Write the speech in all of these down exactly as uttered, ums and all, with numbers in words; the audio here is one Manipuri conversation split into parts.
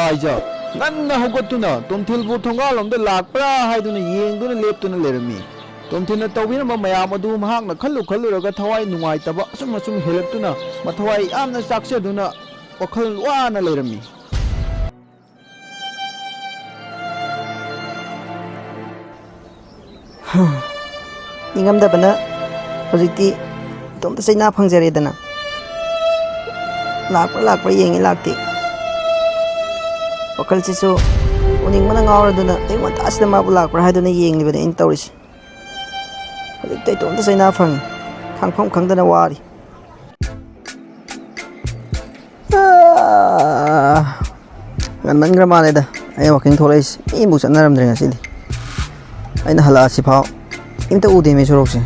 ꯍꯥꯏꯖ ꯉꯟꯅ ꯍꯧꯒꯠꯇꯨꯅ ꯇꯣꯝꯊꯤꯜꯕꯨ ꯊꯣꯡꯒꯥꯜꯂꯣꯝꯗ ꯂꯥꯛꯄ꯭ꯔꯥ ꯍꯥꯏꯗꯨꯅ ꯌꯦꯡꯗꯨꯅ ꯂꯦꯞꯇꯨꯅ ꯂꯩꯔꯝꯃꯤ꯫ ꯇꯣꯝꯊꯤꯜꯅ ꯇꯧꯕꯤꯔꯝꯕ ꯃꯌꯥꯝ ꯑꯗꯨ ꯃꯍꯥꯛꯅ ꯈꯜꯂꯨ ꯈꯜꯂꯨꯔꯒ ꯊꯋꯥꯏ ꯅꯨꯡꯉꯥꯏꯇꯕ ꯑꯁꯨꯝ ꯑꯁꯨꯝ ꯍꯦꯜꯂꯛꯇꯨꯅ ꯃꯊꯋꯥꯏ ꯌꯥꯝꯅ ꯆꯥꯛꯆꯗꯨꯅ ꯋꯥꯈꯜ ꯋꯥꯅ ꯂꯩꯔꯝꯃꯤ꯫ ꯅꯤꯡꯉꯝꯗꯕꯅ ꯍꯧꯖꯤꯛꯇꯤ ꯏꯇꯣꯝꯇ ꯆꯩꯅꯥ ꯐꯪꯖꯔꯦꯗꯅ꯫ ꯂꯥꯛꯄ꯭ꯔꯥ ꯂꯥꯛꯄ꯭ꯔꯥ ꯌꯦꯡꯉꯤ, ꯂꯥꯛꯇꯦ꯫ ꯋꯥꯈꯜꯁꯤꯁꯨ ꯎꯅꯤꯡꯕꯅ ꯉꯥꯎꯔꯗꯨꯅ ꯑꯌꯨꯛ ꯉꯟꯇꯥꯁꯤꯗ ꯃꯥꯕꯨ ꯂꯥꯛꯄ꯭ꯔꯥ ꯍꯥꯏꯗꯨꯅ ꯌꯦꯡꯂꯤꯕꯅꯤ ꯑꯩꯅ ꯇꯧꯔꯤꯁꯤ꯫ ꯍꯧꯖꯤꯛꯇ ꯏꯇꯣꯝꯇ ꯆꯩꯅꯥ ꯐꯪꯉꯤ, ꯈꯥꯡꯐꯝ ꯈꯪꯗꯅ ꯋꯥꯔꯤ꯫ ꯑꯥ, ꯉꯟꯃꯟꯈ꯭ꯔ ꯃꯥꯜꯂꯦꯗ ꯑꯩ ꯋꯥꯛꯀꯤꯡ ꯊꯣꯛꯂꯛꯏꯁꯦ꯫ ꯃꯤꯕꯨ ꯆꯠꯅꯔꯝꯗ꯭ꯔꯦ ꯉꯁꯤꯗꯤ꯫ ꯑꯩꯅ ꯍꯜꯂꯛꯑꯁꯤ ꯐꯥꯎ ꯏꯝꯇ ꯎꯗꯦꯃꯤ ꯁꯣꯔꯣꯛꯁꯦ꯫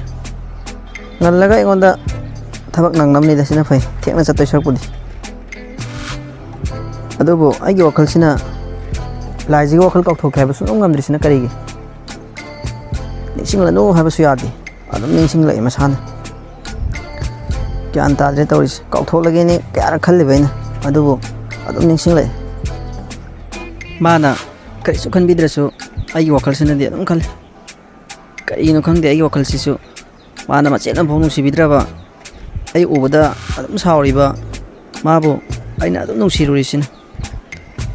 ꯉꯜꯂꯒ ꯑꯩꯉꯣꯟꯗ ꯊꯕꯛ ꯅꯪꯅꯕꯅꯤꯗ, ꯁꯤꯅ ꯐꯩ, ꯊꯦꯡꯅ ꯆꯠꯇꯣꯏ ꯁꯔꯨꯛꯄꯨꯗꯤ꯫ ꯑꯗꯨꯕꯨ ꯑꯩꯒꯤ ꯋꯥꯈꯜꯁꯤꯅ ꯂꯥꯏꯁꯤꯒꯤ ꯋꯥꯈꯜ ꯀꯥꯎꯊꯣꯛꯀꯦ ꯍꯥꯏꯕ ꯁꯨꯡꯉꯝ ꯉꯝꯗ꯭ꯔꯤꯁꯤꯅ ꯀꯔꯤꯒꯤ? ꯅꯤꯡꯁꯤꯡꯂꯅꯨ ꯍꯥꯏꯕꯁꯨ ꯌꯥꯗꯦ, ꯑꯗꯨꯝ ꯅꯤꯡꯁꯤꯡꯂꯛꯏ ꯃꯁꯥꯅ꯫ ꯒ꯭ꯌꯥꯟ ꯇꯥꯗ꯭ꯔꯦ ꯇꯧꯔꯤꯁꯦ꯫ ꯀꯥꯎꯊꯣꯛꯂꯒꯦꯅꯦ ꯀꯌꯥꯔꯛ ꯈꯜꯂꯤꯕ ꯑꯩꯅ, ꯑꯗꯨꯕꯨ ꯑꯗꯨꯝ ꯅꯤꯡꯁꯤꯡꯂꯛꯑꯦ꯫ ꯃꯥꯅ ꯀꯔꯤꯁꯨ ꯈꯟꯕꯤꯗ꯭ꯔꯁꯨ ꯑꯩꯒꯤ ꯋꯥꯈꯜꯁꯤꯅꯗꯤ ꯑꯗꯨꯝ ꯈꯜꯂꯤ꯫ ꯀꯔꯤꯒꯤꯅꯣ ꯈꯪꯗꯦ, ꯑꯩꯒꯤ ꯋꯥꯈꯜꯁꯤꯁꯨ ꯃꯥꯅ ꯃꯆꯦꯠ ꯑꯃꯐꯥꯎ ꯅꯨꯡꯁꯤꯕꯤꯗ꯭ꯔꯕ, ꯑꯩ ꯎꯕꯗ ꯑꯗꯨꯝ ꯁꯥꯎꯔꯤꯕ ꯃꯥꯕꯨ ꯑꯩꯅ ꯑꯗꯨꯝ ꯅꯨꯡꯁꯤꯔꯨꯔꯤꯁꯤꯅ꯫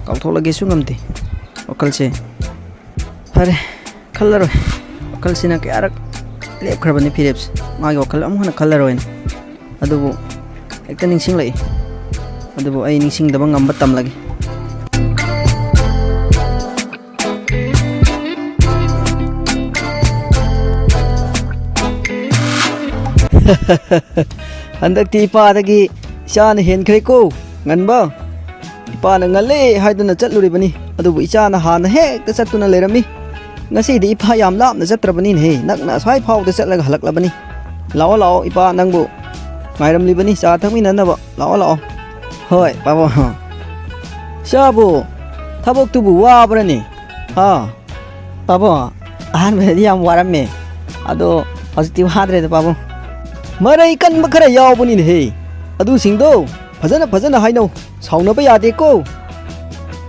ꯀꯥꯎꯊꯣꯛꯂꯒꯦꯁꯨ ꯉꯝꯗꯦ ꯋꯥꯈꯜꯁꯦ꯫ ꯐꯔꯦ, ꯈꯜꯂꯔꯣꯏ꯫ ꯋꯥꯈꯜꯁꯤꯅ ꯀꯌꯥꯔꯛ ꯂꯦꯞꯈ꯭ꯔꯕꯅꯤ ꯐꯤꯔꯦꯞꯁꯦ, ꯃꯥꯒꯤ ꯋꯥꯈꯜ ꯑꯃꯨꯛ ꯍꯟꯅ ꯈꯜꯂꯔꯣꯏꯅ꯫ ꯑꯗꯨꯕꯨ ꯍꯦꯛꯇ ꯅꯤꯡꯁꯤꯡꯂꯛꯏ꯫ ꯑꯗꯨꯕꯨ ꯑꯩ ꯅꯤꯡꯁꯤꯡꯗꯕ ꯉꯝꯕ ꯇꯝꯂꯒꯦ꯫ ꯍꯟꯗꯛꯇꯤ ꯏꯄꯥꯗꯒꯤ ꯏꯆꯥꯅ ꯍꯦꯟꯈ꯭ꯔꯦꯀꯣ ꯉꯟꯕ꯫ ꯏꯄꯥꯅ ꯉꯜꯂꯦ ꯍꯥꯏꯗꯨꯅ ꯆꯠꯂꯨꯔꯤꯕꯅꯤ, ꯑꯗꯨꯕꯨ ꯏꯆꯥꯅ ꯍꯥꯟꯅ ꯍꯦꯛꯇ ꯆꯠꯇꯨꯅ ꯂꯩꯔꯝꯃꯤ꯫ ꯉꯁꯤꯗꯤ ꯏꯄꯥ ꯌꯥꯝ ꯂꯥꯞꯅ ꯆꯠꯇ꯭ꯔꯕꯅꯤꯅꯦꯍꯦ, ꯅꯛꯅ ꯑꯁ꯭ꯋꯥꯏ ꯐꯥꯎꯗ ꯆꯠꯂꯒ ꯍꯜꯂꯛꯂꯕꯅꯤ꯫ ꯂꯥꯛꯑꯣ, ꯂꯥꯛꯑꯣ, ꯏꯄꯥ ꯅꯪꯕꯨ ꯉꯥꯏꯔꯝꯂꯤꯕꯅꯤ, ꯆꯥ ꯊꯛꯃꯤꯟꯅꯅꯕ꯫ ꯂꯥꯛꯑꯣ, ꯂꯥꯛꯑꯣ꯫ ꯍꯣꯏ, ꯄꯥꯕꯨꯡ꯫ ꯏꯆꯥꯕꯨ ꯊꯕꯛꯇꯨꯕꯨ ꯋꯥꯕ꯭ꯔꯅꯦ? ꯍꯥ? ꯄꯥꯕꯨꯡ, ꯑꯍꯥꯟꯕꯗꯗꯤ ꯌꯥꯝ ꯋꯥꯔꯝꯃꯦ, ꯑꯗꯣ ꯍꯧꯖꯤꯛꯇꯤ ꯋꯥꯗ꯭ꯔꯦꯗ, ꯄꯥꯕꯨꯡ꯫ ꯃꯔꯩ ꯀꯟꯕ ꯈꯔ ꯌꯥꯎꯕꯅꯤꯅꯦꯍꯦ, ꯑꯗꯨꯁꯤꯡꯗꯣ ꯐꯖꯅ ꯐꯖꯅ ꯍꯥꯏꯅꯧ, ꯁꯥꯎꯅꯕ ꯌꯥꯗꯦꯀꯣ꯫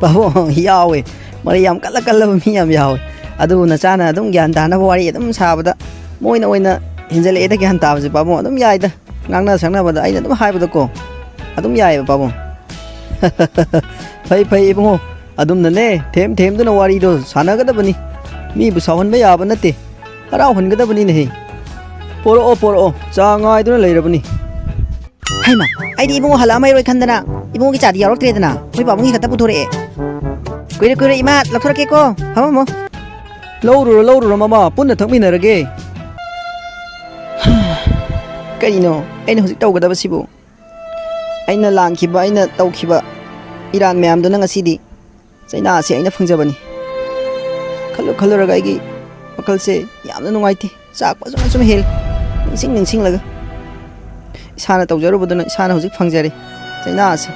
ꯄꯥꯕꯨꯡ ꯌꯥꯎꯋꯦ, ꯃꯔꯩ ꯌꯥꯝ ꯀꯜꯂ ꯀꯜꯂꯕ ꯃꯤ ꯌꯥꯝ ꯌꯥꯎꯋꯦ꯫ ꯑꯗꯨꯕꯨ ꯅꯆꯥꯅ ꯑꯗꯨꯝ ꯒ꯭ꯌꯥꯟ ꯇꯥꯅꯕ ꯋꯥꯔꯤ ꯑꯗꯨꯝ ꯁꯥꯕꯗ ꯃꯣꯏꯅ ꯑꯣꯏꯅ ꯍꯦꯟꯖꯜꯂꯛꯑꯦꯗ ꯒ꯭ꯌꯥꯟ ꯇꯥꯕꯁꯦ꯫ ꯄꯥꯕꯨꯡ ꯑꯗꯨꯝ ꯌꯥꯏꯗ, ꯉꯥꯡꯅ ꯁꯛꯅꯕꯗ ꯑꯩꯅ ꯑꯗꯨꯝ ꯍꯥꯏꯕꯗꯀꯣ ꯑꯗꯨꯝ ꯌꯥꯏꯑꯕ ꯄꯥꯕꯨꯡ꯫ ꯐꯩ ꯐꯩ ꯏꯕꯨꯡꯉꯣ, ꯑꯗꯨꯝꯅꯅꯦ ꯊꯦꯝ ꯊꯦꯝꯗꯨꯅ ꯋꯥꯔꯤꯗꯣ ꯁꯥꯟꯅꯒꯗꯕꯅꯤ꯫ ꯃꯤꯕꯨ ꯁꯥꯎꯍꯟꯕ ꯌꯥꯕ ꯅꯠꯇꯦ, ꯍꯔꯥꯎꯍꯟꯒꯗꯕꯅꯤꯅꯦꯍꯦ꯫ ꯄꯣꯔꯛꯑꯣ ꯄꯣꯔꯛꯑꯣ, ꯆꯥ ꯉꯥꯏꯗꯨꯅ ꯂꯩꯔꯕꯅꯤ꯫ ꯍꯩꯃ, ꯑꯩꯗꯤ ꯏꯕꯨꯡꯉꯣ ꯍꯜꯂꯛꯑꯝꯃꯔꯣꯏ ꯈꯟꯗꯅ ꯏꯕꯨꯡꯉꯣꯒꯤ ꯆꯥꯗꯤ ꯌꯥꯎꯔꯛꯇ꯭ꯔꯦꯗꯅ, ꯑꯩꯈꯣꯏ ꯄꯥꯕꯨꯡꯒꯤ ꯈꯛꯇ ꯄꯨꯊꯣꯔꯛꯑꯦ꯫ ꯀꯨꯏꯔꯦ ꯀꯨꯏꯔꯦ ꯏꯃꯥ, ꯂꯧꯊꯣꯔꯛꯀꯦꯀꯣ, ꯐꯝꯃꯝꯃꯣ꯫ ꯂꯧꯔꯨꯔꯣ ꯂꯧꯔꯨꯔꯣ ꯃꯃꯥ, ꯄꯨꯟꯅ ꯊꯛꯃꯤꯟꯅꯔꯒꯦ꯫ ꯀꯔꯤꯅꯣ ꯑꯩꯅ ꯍꯧꯖꯤꯛ ꯇꯧꯒꯗꯕꯁꯤꯕꯨ? ꯑꯩꯅ ꯂꯥꯟꯈꯤꯕ, ꯑꯩꯅ ꯇꯧꯈꯤꯕ ꯏꯔꯥꯟ ꯃꯌꯥꯝꯗꯨꯅ ꯉꯁꯤꯗꯤ ꯆꯩꯅꯥꯁꯦ ꯑꯩꯅ ꯐꯪꯖꯕꯅꯤ꯫ ꯈꯜꯂꯨ ꯈꯜꯂꯨꯔꯒ ꯑꯩꯒꯤ ꯋꯥꯈꯜꯁꯦ ꯌꯥꯝꯅ ꯅꯨꯡꯉꯥꯏꯇꯦ꯫ ꯆꯥꯛꯄꯁꯨ ꯑꯁꯨꯝ ꯍꯦꯜꯂꯤ꯫ ꯅꯤꯡꯁꯤꯡ ꯅꯤꯡꯁꯤꯡꯂꯒ ꯏꯁꯥꯅ ꯇꯧꯖꯔꯨꯕꯗꯨꯅ ꯏꯁꯥꯅ ꯍꯧꯖꯤꯛ ꯐꯪꯖꯔꯦ꯫ ꯆꯩꯅꯥ ꯑꯁꯤ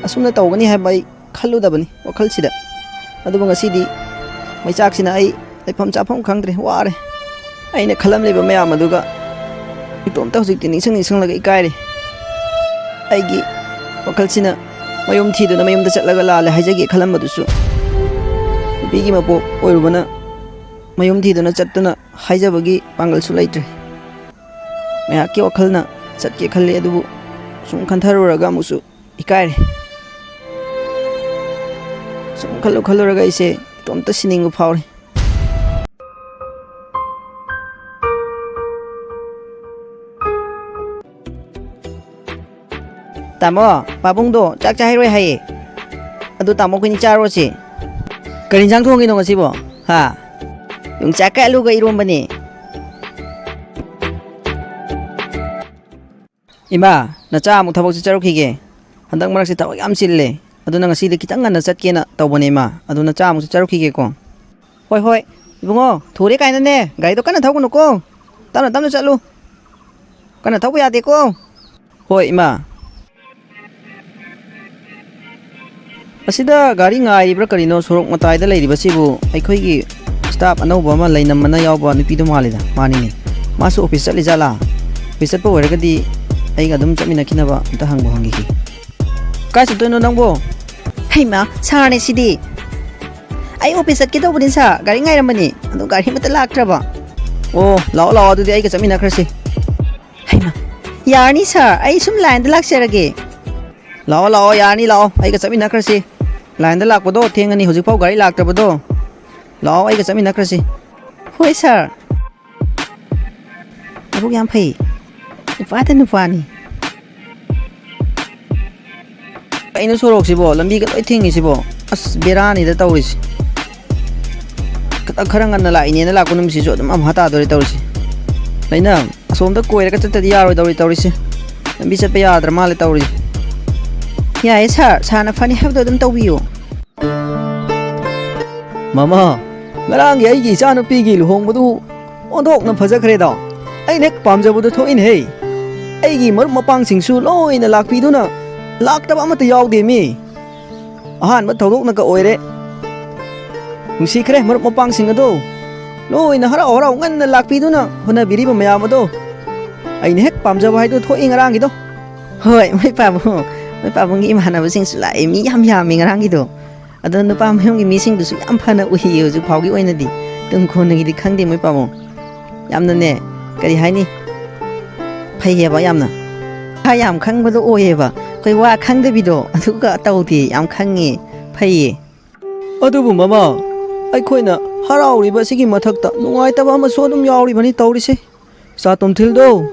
ꯑꯁꯨꯝꯅ ꯇꯧꯒꯅꯤ ꯍꯥꯏꯕ ꯑꯩ ꯈꯜꯂꯨꯗꯕꯅꯤ ꯋꯥꯈꯜꯁꯤꯗ꯫ ꯑꯗꯨꯕꯨ ꯉꯁꯤꯗꯤ ꯃꯩꯆꯥꯛꯁꯤꯅ ꯑꯩ ꯂꯩꯐꯝ ꯆꯥꯐꯝ ꯈꯪꯗ꯭ꯔꯦ, ꯋꯥꯔꯦ꯫ ꯑꯩꯅ ꯈꯜꯂꯝꯂꯤꯕ ꯃꯌꯥꯝ ꯑꯗꯨꯒ ꯏꯇꯣꯝꯇ ꯍꯧꯖꯤꯛꯇꯤ ꯅꯤꯡꯁꯤꯡ ꯅꯤꯡꯁꯤꯡꯂꯒ ꯏꯀꯥꯏꯔꯦ꯫ ꯑꯩꯒꯤ ꯋꯥꯈꯜꯁꯤꯅ ꯃꯌꯨꯝ ꯊꯤꯗꯨꯅ ꯃꯌꯨꯝꯗ ꯆꯠꯂꯒ ꯂꯥꯜꯂꯦ ꯍꯥꯏꯖꯒꯦ ꯈꯜꯂꯝꯕꯗꯨꯁꯨ, ꯅꯨꯄꯤꯒꯤ ꯃꯄꯣꯛ ꯑꯣꯏꯔꯨꯕꯅ ꯃꯌꯨꯝ ꯊꯤꯗꯨꯅ ꯆꯠꯇꯨꯅ ꯍꯥꯏꯖꯕꯒꯤ ꯄꯥꯡꯒꯜꯁꯨ ꯂꯩꯇ꯭ꯔꯦ꯫ ꯉꯥꯏꯍꯥꯛꯀꯤ ꯋꯥꯈꯜꯅ ꯆꯠꯀꯦ ꯈꯜꯂꯤ, ꯑꯗꯨꯕꯨ ꯁꯨꯝ ꯈꯟꯊꯔꯨꯔꯒ ꯑꯃꯨꯛꯁꯨ ꯏꯀꯥꯏꯔꯦ꯫ ꯁꯨꯝ ꯈꯜꯂꯨ ꯈꯜꯂꯨꯔꯒ ꯑꯩꯁꯦ ꯏꯇꯣꯝꯇ ꯁꯤꯅꯤꯡꯕ ꯐꯥꯎꯔꯦ꯫ ꯇꯥꯃꯣ, ꯄꯥꯕꯨꯡꯗꯣ ꯆꯥꯛ ꯆꯥꯍꯩꯔꯣꯏ ꯍꯥꯏꯌꯦ꯫ ꯑꯗꯨ ꯇꯥꯃꯣ ꯑꯩꯈꯣꯏꯅꯤ ꯆꯥꯔꯨꯔꯁꯤ꯫ ꯀꯔꯤ ꯏꯟꯁꯥꯡ ꯊꯣꯡꯉꯤꯅꯣ ꯉꯁꯤꯕꯣ? ꯍꯥ? ꯌꯣꯡꯆꯥꯛꯀ ꯑꯂꯨꯒ ꯏꯔꯣꯝꯕꯅꯦ꯫ ꯏꯃꯥ, ꯅꯆꯥ ꯑꯃꯨꯛ ꯊꯕꯛ ꯆꯠꯆꯔꯨꯈꯤꯒꯦ꯫ ꯍꯟꯗꯛ ꯃꯔꯛꯁꯦ ꯊꯕꯛ ꯌꯥꯝ ꯆꯤꯜꯂꯦ꯫ ꯑꯗꯨꯅ ꯉꯁꯤꯗꯤ ꯈꯤꯇꯪ ꯉꯟꯅ ꯆꯠꯀꯦꯅ ꯇꯧꯕꯅꯦ ꯏꯃꯥ꯫ ꯑꯗꯨ ꯅꯆꯥ ꯑꯃꯨꯛ ꯆꯠꯆꯔꯨꯈꯤꯒꯦꯀꯣ꯫ ꯍꯣꯏ, ꯍꯣꯏ꯫ ꯏꯕꯨꯡꯉꯣ, ꯊꯨꯔꯦ ꯀꯥꯏꯅꯅꯦ ꯒꯥꯔꯤꯗꯣ ꯀꯟꯅ ꯊꯧꯒꯅꯨꯀꯣ꯫ ꯇꯞꯅ ꯇꯞꯅ ꯆꯠꯂꯨ꯫ ꯀꯟꯅ ꯊꯧꯕ ꯌꯥꯗꯦꯀꯣ꯫ ꯍꯣꯏ, ꯏꯃꯥ꯫ ꯑꯁꯤꯗ ꯒꯥꯔꯤ ꯉꯥꯏꯔꯤꯕ꯭ꯔꯥ ꯀꯔꯤꯅꯣ, ꯁꯣꯔꯣꯛ ꯃꯇꯥꯏꯗ ꯂꯩꯔꯤꯕꯁꯤꯕꯨ ꯑꯩꯈꯣꯏꯒꯤ staff ꯑꯅꯧꯕ ꯑꯃ ꯂꯩꯅꯝ ꯑꯅ ꯌꯥꯎꯕ ꯅꯨꯄꯤꯗꯣ ꯃꯥꯜꯂꯤꯗ꯫ ꯃꯥꯅꯤꯅꯦ꯫ ꯃꯥꯁꯨ office ꯆꯠꯂꯤꯖꯥꯠꯂꯥ? Office ꯆꯠꯄ ꯑꯣꯏꯔꯒꯗꯤ ꯑꯩꯒ ꯑꯗꯨꯝ ꯆꯠꯃꯤꯟꯅꯈꯤꯅꯕ ꯑꯝꯇ ꯍꯪꯕꯨ ꯍꯪꯈꯤꯒꯦ꯫ ꯀꯥꯏ ꯆꯠꯇꯣꯏꯅꯣ ꯅꯪꯕꯣ? ꯍꯩꯃꯥ, ꯁꯥꯔꯅꯦ ꯁꯤꯗꯤ꯫ ꯑꯩ ꯑꯣꯐꯤꯁ ꯆꯠꯀꯦ ꯇꯧꯕꯅꯤ ꯁꯥꯔ, ꯒꯥꯔꯤ ꯉꯥꯏꯔꯝꯕꯅꯤ, ꯑꯗꯣ ꯒꯥꯔꯤ ꯑꯃꯠꯇ ꯂꯥꯛꯇ꯭ꯔꯕ꯫ ꯑꯣ, ꯂꯥꯛꯑꯣ ꯂꯥꯛꯑꯣ, ꯑꯗꯨꯗꯤ ꯑꯩꯒ ꯆꯠꯃꯤꯟꯅꯈ꯭ꯔꯁꯤ꯫ ꯍꯩꯃꯥ, ꯌꯥꯔꯅꯤ ꯁꯥꯔ, ꯑꯩ ꯁꯨꯝ ꯂꯥꯏꯟꯗ ꯂꯥꯛꯆꯔꯒꯦ꯫ ꯂꯥꯛꯑꯣ ꯂꯥꯛꯑꯣ, ꯌꯥꯔꯅꯤ, ꯂꯥꯛꯑꯣ, ꯑꯩꯒ ꯆꯠꯃꯤꯟꯅꯈ꯭ꯔꯁꯤ꯫ ꯂꯥꯏꯟꯗ ꯂꯥꯛꯄꯗꯣ ꯊꯦꯡꯉꯅꯤ, ꯍꯧꯖꯤꯛꯐꯥꯎ ꯒꯥꯔꯤ ꯂꯥꯛꯇ꯭ꯔꯕꯗꯣ꯫ ꯂꯥꯛꯑꯣ, ꯑꯩꯒ ꯆꯠꯃꯤꯟꯅꯈ꯭ꯔꯁꯤ꯫ ꯍꯣꯏ ꯁꯥꯔ꯫ ꯃꯕꯨꯛ ꯌꯥꯝ ꯐꯩ꯫ ꯅꯨꯄꯥꯗ ꯅꯨꯄꯥꯅꯤ꯫ ꯀꯩꯅꯣ ꯁꯣꯔꯣꯛꯁꯤꯕꯣ? ꯂꯝꯕꯤꯒ ꯂꯣꯏ ꯊꯤꯡꯉꯤꯁꯤꯕꯣ? ꯑꯁ, ꯕꯦꯔꯥꯅꯤꯗ ꯇꯧꯔꯤꯁꯤ꯫ ꯈꯤꯇꯪ ꯈꯔ ꯉꯟꯅ ꯂꯥꯛꯏꯅꯦꯅ ꯂꯥꯛꯄ ꯅꯨꯃꯤꯠꯁꯤꯁꯨ ꯑꯗꯨꯝ ꯑꯝꯍꯥ ꯇꯥꯗꯣꯔꯦ ꯇꯧꯔꯤꯁꯤ꯫ ꯂꯩꯅꯥ, ꯑꯁꯣꯝꯗ ꯀꯣꯏꯔꯒ ꯆꯠꯇꯗꯤ ꯌꯥꯔꯣꯏꯗꯧꯔꯤ ꯇꯧꯔꯤꯁꯤ꯫ ꯂꯝꯕꯤ ꯆꯠꯄ ꯌꯥꯗ꯭ꯔ ꯃꯥꯜꯂꯦ ꯇꯧꯔꯤꯁꯤ꯫ ꯌꯥꯏꯌꯦ ꯁꯥꯔ, ꯁꯥꯔꯅ ꯐꯅꯤ ꯍꯥꯏꯕꯗꯣ ꯑꯗꯨꯝ ꯇꯧꯕꯤꯌꯨ꯫ ꯃꯃꯥ, ꯉꯔꯥꯡꯒꯤ ꯑꯩꯒꯤ ꯏꯆꯥꯅꯨꯄꯤꯒꯤ ꯂꯨꯍꯣꯡꯕꯗꯨ ꯑꯣꯟꯊꯣꯛꯅ ꯐꯖꯈ꯭ꯔꯦꯗ꯫ ꯑꯩꯅ ꯍꯦꯛ ꯄꯥꯝꯖꯕꯗꯨ ꯊꯣꯛꯏꯅꯦꯍꯦ꯫ ꯑꯩꯒꯤ ꯃꯔꯨꯞ ꯃꯄꯥꯡꯁꯤꯡꯁꯨ ꯂꯣꯏꯅ ꯂꯥꯛꯄꯤꯗꯨꯅ ꯂꯥꯛꯇꯕ ꯑꯃꯠꯇ ꯌꯥꯎꯗꯦꯃꯤ꯫ ꯑꯍꯥꯟꯕ ꯊꯧꯗꯣꯛꯅꯒ ꯑꯣꯏꯔꯦ꯫ ꯅꯨꯡꯁꯤꯈ꯭ꯔꯦ ꯃꯔꯨꯞ ꯃꯄꯥꯡꯁꯤꯡ ꯑꯗꯣ꯫ ꯂꯣꯏꯅ ꯍꯔꯥꯎ ꯍꯔꯥꯎ ꯉꯟꯅ ꯂꯥꯛꯄꯤꯗꯨꯅ ꯍꯣꯠꯅꯕꯤꯔꯤꯕ ꯃꯌꯥꯝ ꯑꯗꯣ꯫ ꯑꯩꯅ ꯍꯦꯛ ꯄꯥꯝꯖꯕ ꯍꯥꯏꯗꯨ ꯊꯣꯛꯏ ꯉꯔꯥꯡꯒꯤꯗꯣ꯫ ꯍꯣꯏ, ꯃꯣꯏ ꯄꯥꯕꯨꯡ, ꯃꯣꯏ ꯄꯥꯕꯨꯡꯒꯤ ꯏꯃꯥꯟꯅꯕꯁꯤꯡꯁꯨ ꯂꯥꯛꯑꯦ꯫ ꯃꯤ ꯌꯥꯝ ꯌꯥꯝꯃꯤ ꯉꯔꯥꯡꯒꯤꯗꯣ꯫ ꯑꯗꯣ ꯅꯨꯄꯥ ꯃꯌꯨꯝꯒꯤ ꯃꯤꯁꯤꯡꯗꯨꯁꯨ ꯌꯥꯝ ꯐꯅ ꯎꯏꯌꯦ ꯍꯧꯖꯤꯛ ꯐꯥꯎꯒꯤ ꯑꯣꯏꯅꯗꯤ꯫ ꯇꯨꯡ ꯀꯣꯟꯅꯒꯤꯗꯤ ꯈꯪꯗꯦ ꯃꯣꯏ ꯄꯥꯕꯨꯡ꯫ ꯌꯥꯝꯅꯅꯦ, ꯀꯔꯤ ꯍꯥꯏꯅꯤ? ꯐꯩꯌꯦꯕ ꯌꯥꯝꯅ꯫ ꯋꯥ ꯌꯥꯝ ꯈꯪꯕꯗꯣ ꯑꯣꯏꯌꯦꯕ꯫ ꯑꯩꯈꯣꯏ ꯋꯥ ꯈꯪꯗꯕꯤꯗꯣ ꯑꯗꯨꯒ ꯇꯧꯗꯦ, ꯌꯥꯝ ꯈꯪꯉꯦ, ꯐꯩꯌꯦ꯫ ꯑꯗꯨꯕꯨ ꯃꯃꯥ, ꯑꯩꯈꯣꯏꯅ ꯍꯔꯥꯎꯔꯤꯕ ꯑꯁꯤꯒꯤ ꯃꯊꯛꯇ ꯅꯨꯡꯉꯥꯏꯇꯕ ꯑꯃꯁꯨ ꯑꯗꯨꯝ ꯌꯥꯎꯔꯤꯕꯅꯤ ꯇꯧꯔꯤꯁꯦ꯫ ꯏꯆꯥ ꯇꯣꯝꯊꯤꯜꯗꯣ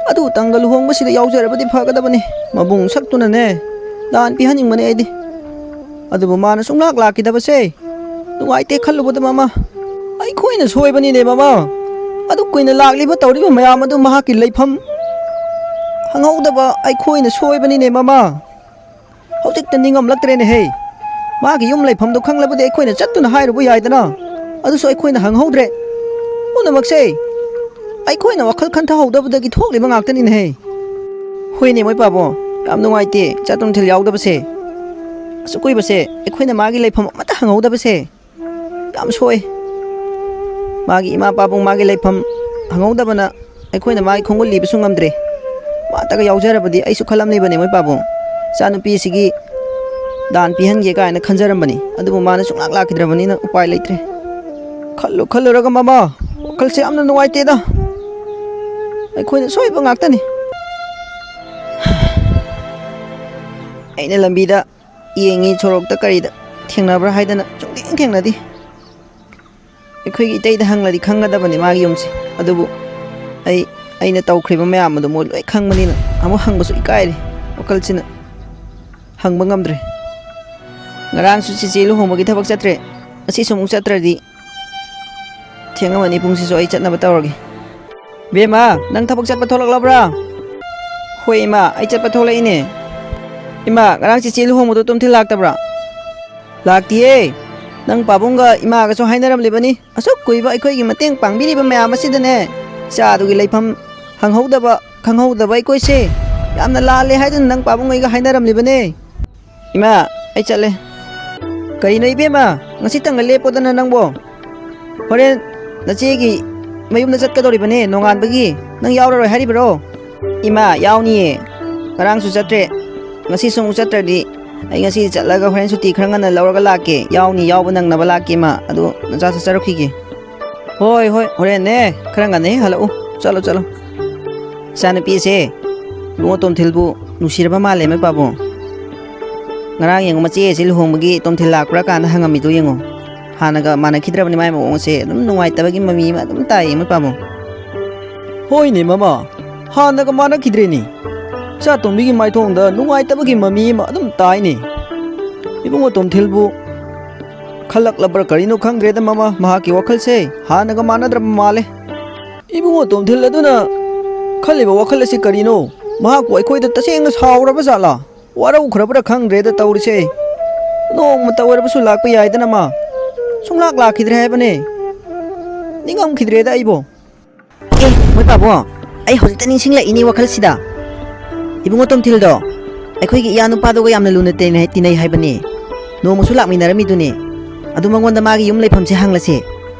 ꯑꯗꯨꯇꯪꯒ ꯂꯨꯍꯣꯡꯕꯁꯤꯗ ꯌꯥꯎꯖꯔꯕꯗꯤ ꯐꯒꯗꯕꯅꯤ꯫ ꯃꯕꯨꯡ ꯁꯛꯇꯨꯅꯅꯦ ꯗꯥꯟ ꯄꯤꯍꯟꯅꯤꯡꯕꯅꯦ ꯑꯩꯗꯤ꯫ ꯑꯗꯨꯕꯨ ꯃꯥꯅ ꯁꯨꯡꯂꯥꯛ ꯂꯥꯛꯈꯤꯗꯕꯁꯦ ꯅꯨꯡꯉꯥꯏꯇꯦ ꯈꯜꯂꯨꯕꯗ ꯃꯃꯥ, ꯑꯩꯈꯣꯏꯅ ꯁꯣꯏꯕꯅꯤꯅꯦ ꯃꯃꯥ꯫ ꯑꯗꯨꯛ ꯀꯨꯏꯅ ꯂꯥꯛꯂꯤꯕ ꯇꯧꯔꯤꯕ ꯃꯌꯥꯝ ꯑꯗꯨ ꯃꯍꯥꯛꯀꯤ ꯂꯩꯐꯝ ꯍꯪꯍꯧꯗꯕ ꯑꯩꯈꯣꯏꯅ ꯁꯣꯏꯕꯅꯤꯅꯦ ꯃꯃꯥ꯫ ꯍꯧꯖꯤꯛꯇ ꯅꯤꯡꯉꯝꯂꯛꯇ꯭ꯔꯦꯅꯦꯍꯦ꯫ ꯃꯥꯒꯤ ꯌꯨꯝ ꯂꯩꯐꯝꯗꯣ ꯈꯪꯂꯕꯗꯤ ꯑꯩꯈꯣꯏꯅ ꯆꯠꯇꯨꯅ ꯍꯥꯏꯔꯨꯕ ꯌꯥꯏꯗꯅ꯫ ꯑꯗꯨꯁꯨ ꯑꯩꯈꯣꯏꯅ ꯍꯪꯍꯧꯗ꯭ꯔꯦ꯫ ꯄꯨꯝꯅꯃꯛꯁꯦ ꯑꯩꯈꯣꯏꯅ ꯋꯥꯈꯜ ꯈꯟꯊꯍꯧꯗꯕꯗꯒꯤ ꯊꯣꯛꯂꯤꯕ ꯉꯥꯛꯇꯅꯤꯅꯦꯍꯦ꯫ ꯍꯣꯏꯅꯦ ꯃꯣꯏ ꯄꯥꯕꯣ, ꯌꯥꯝ ꯅꯨꯡꯉꯥꯏꯇꯦ ꯏꯆꯥ ꯇꯣꯝꯊꯤꯜ ꯌꯥꯎꯗꯕꯁꯦ꯫ ꯑꯁꯨꯛ ꯀꯨꯏꯕꯁꯦ ꯑꯩꯈꯣꯏꯅ ꯃꯥꯒꯤ ꯂꯩꯐꯝ ꯑꯃꯠꯇ ꯍꯪꯍꯧꯗꯕꯁꯦ꯫ ꯌꯥꯝ ꯁꯣꯏ꯫ ꯃꯥꯒꯤ ꯏꯃꯥ ꯄꯥꯕꯨꯡ, ꯃꯥꯒꯤ ꯂꯩꯐꯝ ꯍꯪꯍꯧꯗꯕꯅ ꯑꯩꯈꯣꯏꯅ ꯃꯥꯒꯤ ꯈꯣꯡꯒꯨꯜ ꯂꯤꯕꯁꯨ ꯉꯝꯗ꯭ꯔꯦ꯫ ꯃꯥꯇꯒ ꯌꯥꯎꯖꯔꯕꯗꯤ ꯑꯩꯁꯨ ꯈꯜꯂꯝꯂꯤꯕꯅꯦ ꯃꯣꯏ ꯄꯥꯕꯨꯡ꯫ ꯏꯆꯥꯅꯨꯄꯤꯁꯤꯒꯤ ꯗꯥꯟ ꯄꯤꯍꯟꯒꯦ ꯀꯥꯏꯅ ꯈꯟꯖꯔꯝꯕꯅꯤ꯫ ꯑꯗꯨꯕꯨ ꯃꯥꯅ ꯁꯨꯡꯂꯥꯛ ꯂꯥꯛꯈꯤꯗ꯭ꯔꯕꯅꯤꯅ ꯎꯄꯥꯏ ꯂꯩꯇ꯭ꯔꯦ꯫ ꯈꯜꯂꯨ ꯈꯜꯂꯨꯔꯒ ꯃꯃꯥ, ꯋꯥꯈꯜꯁꯦ ꯌꯥꯝꯅ ꯅꯨꯡꯉꯥꯏꯇꯦꯗ꯫ ꯑꯩꯈꯣꯏꯅ ꯁꯣꯏꯕ ꯉꯥꯛꯇꯅꯤ꯫ ꯑꯩꯅ ꯂꯝꯕꯤꯗ ꯌꯦꯡꯉꯤ, ꯁꯣꯔꯣꯛꯇ ꯀꯔꯤꯗ ꯊꯦꯡꯅꯕ꯭ꯔꯥ ꯍꯥꯏꯗꯅ ꯁꯨꯡꯊꯦꯡ ꯊꯦꯡꯅꯗꯦ꯫ ꯑꯩꯈꯣꯏꯒꯤ ꯏꯇꯩꯗ ꯍꯪꯂꯗꯤ ꯈꯪꯒꯗꯕꯅꯤ ꯃꯥꯒꯤ ꯌꯨꯝꯁꯦ꯫ ꯑꯗꯨꯕꯨ ꯑꯩ, ꯑꯩꯅ ꯇꯧꯈ꯭ꯔꯤꯕ ꯃꯌꯥꯝ ꯑꯗꯨ ꯃꯣꯏ ꯂꯣꯏ ꯈꯪꯕꯅꯤꯅ ꯑꯃꯨꯛ ꯍꯪꯕꯁꯨ ꯏꯀꯥꯏꯔꯦ꯫ ꯋꯥꯈꯜꯁꯤꯅ ꯍꯪꯕ ꯉꯝꯗ꯭ꯔꯦ꯫ ꯉꯔꯥꯡꯁꯨ ꯆꯤꯆꯦ ꯂꯨꯍꯣꯡꯕꯒꯤ ꯊꯕꯛ ꯆꯠꯇ꯭ꯔꯦ꯫ ꯉꯁꯤꯁꯨ ꯑꯃꯨꯛ ꯆꯠꯇ꯭ꯔꯗꯤ ꯊꯦꯡꯉꯝꯃꯅꯤ ꯄꯨꯡꯁꯤꯁꯨ꯫ ꯑꯩ ꯆꯠꯅꯕ ꯇꯧꯔꯒꯦ꯫ ꯕꯦꯝꯃ, ꯅꯪ ꯊꯕꯛ ꯆꯠꯄ ꯊꯣꯛꯂꯛꯂꯕ꯭ꯔꯥ? ꯍꯣꯏ ꯏꯃꯥ, ꯑꯩ ꯆꯠꯄ ꯊꯣꯛꯂꯛꯏꯅꯦ꯫ ꯏꯃꯥ, ꯉꯔꯥꯡ ꯆꯤꯆꯦ ꯂꯨꯍꯣꯡꯕꯗꯣ ꯇꯣꯝꯊꯤꯜ ꯂꯥꯛꯇꯕ꯭ꯔꯥ? ꯂꯥꯛꯇꯤꯌꯦ꯫ ꯅꯪ ꯄꯥꯕꯨꯡꯒ ꯏꯃꯥꯒꯁꯨ ꯍꯥꯏꯅꯔꯝꯂꯤꯕꯅꯤ꯫ ꯑꯁꯨꯛ ꯀꯨꯏꯕ ꯑꯩꯈꯣꯏꯒꯤ ꯃꯇꯦꯡ ꯄꯥꯡꯕꯤꯔꯤꯕ ꯃꯌꯥꯝ ꯑꯁꯤꯗꯅꯦ, ꯏꯆꯥꯗꯨꯒꯤ ꯂꯩꯐꯝ ꯍꯪꯍꯧꯗꯕ, ꯈꯪꯍꯧꯗꯕ ꯑꯩꯈꯣꯏꯁꯦ ꯌꯥꯝꯅ ꯂꯥꯜꯂꯦ ꯍꯥꯏꯗꯨꯅ ꯅꯪ ꯄꯥꯕꯨꯡ ꯑꯩꯒ ꯍꯥꯏꯅꯔꯝꯂꯤꯕꯅꯦ꯫ ꯏꯃꯥ, ꯑꯩ ꯆꯠꯂꯦ꯫ ꯀꯔꯤꯅꯣ ꯏꯕꯦꯝꯃ, ꯉꯁꯤꯇꯪꯒ ꯂꯦꯞꯄꯣꯗꯅ ꯅꯪꯕꯣ? ꯍꯣꯔꯦꯟ ꯅꯆꯦꯒꯤ ꯃꯌꯨꯝꯗ ꯆꯠꯀꯗꯧꯔꯤꯕꯅꯦ ꯅꯣꯡꯉꯥꯟꯕꯒꯤ꯫ ꯅꯪ ꯌꯥꯎꯔꯔꯣꯏ ꯍꯥꯏꯔꯤꯕ꯭ꯔꯣ? ꯏꯃꯥ, ꯌꯥꯎꯅꯤꯌꯦ꯫ ꯉꯔꯥꯡꯁꯨ ꯆꯠꯇ꯭ꯔꯦ, ꯉꯁꯤꯁꯨ ꯑꯃꯨꯛ ꯆꯠꯇ꯭ꯔꯗꯤ ꯑꯩ ꯉꯁꯤ ꯆꯠꯂꯒ ꯍꯣꯔꯦꯟ ꯁꯨꯇꯤ ꯈꯔ ꯉꯟꯅ ꯂꯧꯔꯒ ꯂꯥꯛꯀꯦ꯫ ꯌꯥꯎꯅꯤ, ꯌꯥꯎꯕ ꯅꯪꯅꯕ ꯂꯥꯛꯀꯦ ꯏꯃꯥ꯫ ꯑꯗꯨ ꯅꯆꯥꯁꯨ ꯆꯠꯔꯨꯈꯤꯒꯦ꯫ ꯍꯣꯏ, ꯍꯣꯏ, ꯍꯣꯔꯦꯟꯅꯦ ꯈꯔ ꯉꯟꯅ ꯍꯦꯛ ꯍꯜꯂꯛꯎ꯫ ꯆꯠꯂꯣ, ꯆꯠꯂꯣ꯫ ꯏꯆꯥꯅꯨꯄꯤꯁꯦ ꯏꯕꯨꯡꯉꯣ ꯇꯣꯝꯊꯤꯜꯕꯨ ꯅꯨꯡꯁꯤꯔꯕ ꯃꯥꯜꯂꯦ, ꯃꯣꯏ ꯄꯥꯕꯨꯡ꯫ ꯉꯔꯥꯡ ꯌꯦꯡꯉꯨ, ꯃꯆꯦꯁꯦ ꯂꯨꯍꯣꯡꯕꯒꯤ ꯇꯣꯝꯊꯤꯜ ꯂꯥꯛꯄ꯭ꯔꯥ ꯀꯥꯟꯗ ꯍꯪꯉꯝꯃꯤꯗꯣ ꯌꯦꯡꯉꯨ꯫ ꯍꯥꯟꯅꯒ ꯃꯥꯟꯅꯈꯤꯗ꯭ꯔꯕꯅꯤ ꯃꯥꯏ ꯃꯑꯣꯡꯁꯦ꯫ ꯑꯗꯨꯝ ꯅꯨꯡꯉꯥꯏꯇꯕꯒꯤ ꯃꯃꯤ ꯑꯃ ꯑꯗꯨꯝ ꯇꯥꯏꯌꯦ, ꯃꯣꯏ ꯄꯥꯕꯨꯡ꯫ ꯍꯣꯏꯅꯦ ꯃꯃꯥ, ꯍꯥꯟꯅꯒ ꯃꯥꯟꯅꯈꯤꯗ꯭ꯔꯦꯅꯦ꯫ ꯏꯆꯥ ꯇꯣꯝꯕꯤꯒꯤ ꯃꯥꯏꯊꯣꯡꯗ ꯅꯨꯡꯉꯥꯏꯇꯕꯒꯤ ꯃꯃꯤ ꯑꯃ ꯑꯗꯨꯝ ꯇꯥꯏꯅꯦ꯫ ꯏꯕꯨꯡꯉꯣ ꯇꯣꯝꯊꯤꯜꯕꯨ ꯈꯜꯂꯛꯂꯕ꯭ꯔꯥ ꯀꯔꯤꯅꯣ ꯈꯪꯗ꯭ꯔꯦꯗ ꯃꯃꯥ, ꯃꯍꯥꯛꯀꯤ ꯋꯥꯈꯜꯁꯦ ꯍꯥꯟꯅꯒ ꯃꯥꯟꯅꯗ꯭ꯔꯕ ꯃꯥꯜꯂꯦ꯫ ꯏꯕꯨꯡꯉꯣ ꯇꯣꯝꯊꯤꯜ ꯑꯗꯨꯅ ꯈꯜꯂꯤꯕ ꯋꯥꯈꯜ ꯑꯁꯤ ꯀꯔꯤꯅꯣ? ꯃꯍꯥꯛꯄꯨ ꯑꯩꯈꯣꯏꯗ ꯇꯁꯦꯡꯅ ꯁꯥꯎꯔꯕ ꯖꯥꯠꯂꯥ? ꯋꯥꯔꯧꯈ꯭ꯔꯕ꯭ꯔꯥ ꯈꯪꯗ꯭ꯔꯦꯗ ꯇꯧꯔꯤꯁꯦ꯫ ꯅꯣꯡꯃꯇ ꯑꯣꯏꯔꯕꯁꯨ ꯂꯥꯛꯄ ꯌꯥꯏꯗꯅ ꯃꯥ꯫ ꯁꯨꯡꯂꯥꯛ ꯂꯥꯛꯈꯤꯗ꯭ꯔꯦ ꯍꯥꯏꯕꯅꯦ꯫ ꯅꯤꯡꯉꯝꯈꯤꯗ꯭ꯔꯦꯗ ꯑꯩꯕꯣ꯫ ꯑꯦ, ꯃꯣꯏ ꯄꯥꯕꯣ, ꯑꯩ ꯍꯧꯖꯤꯛꯇ ꯅꯤꯡꯁꯤꯡꯂꯛꯏꯅꯦ ꯋꯥꯈꯜꯁꯤꯗ꯫ ꯏꯕꯨꯡꯉꯣ ꯇꯣꯝꯊꯤꯜꯗꯣ ꯑꯩꯈꯣꯏꯒꯤ ꯏꯌꯥ ꯅꯨꯄꯥꯗꯨꯒ ꯌꯥꯝꯅ ꯂꯨꯅ ꯇꯤꯟꯅꯩ, ꯇꯤꯟꯅꯩ ꯍꯥꯏꯕꯅꯦ꯫ ꯅꯣꯡꯃꯁꯨ ꯂꯥꯛꯃꯤꯟꯅꯔꯝꯃꯤꯗꯨꯅꯦ꯫ ꯑꯗꯨ ꯃꯉꯣꯟꯗ ꯃꯥꯒꯤ ꯌꯨꯝ ꯂꯩꯐꯝꯁꯦ ꯍꯪꯂꯁꯦ꯫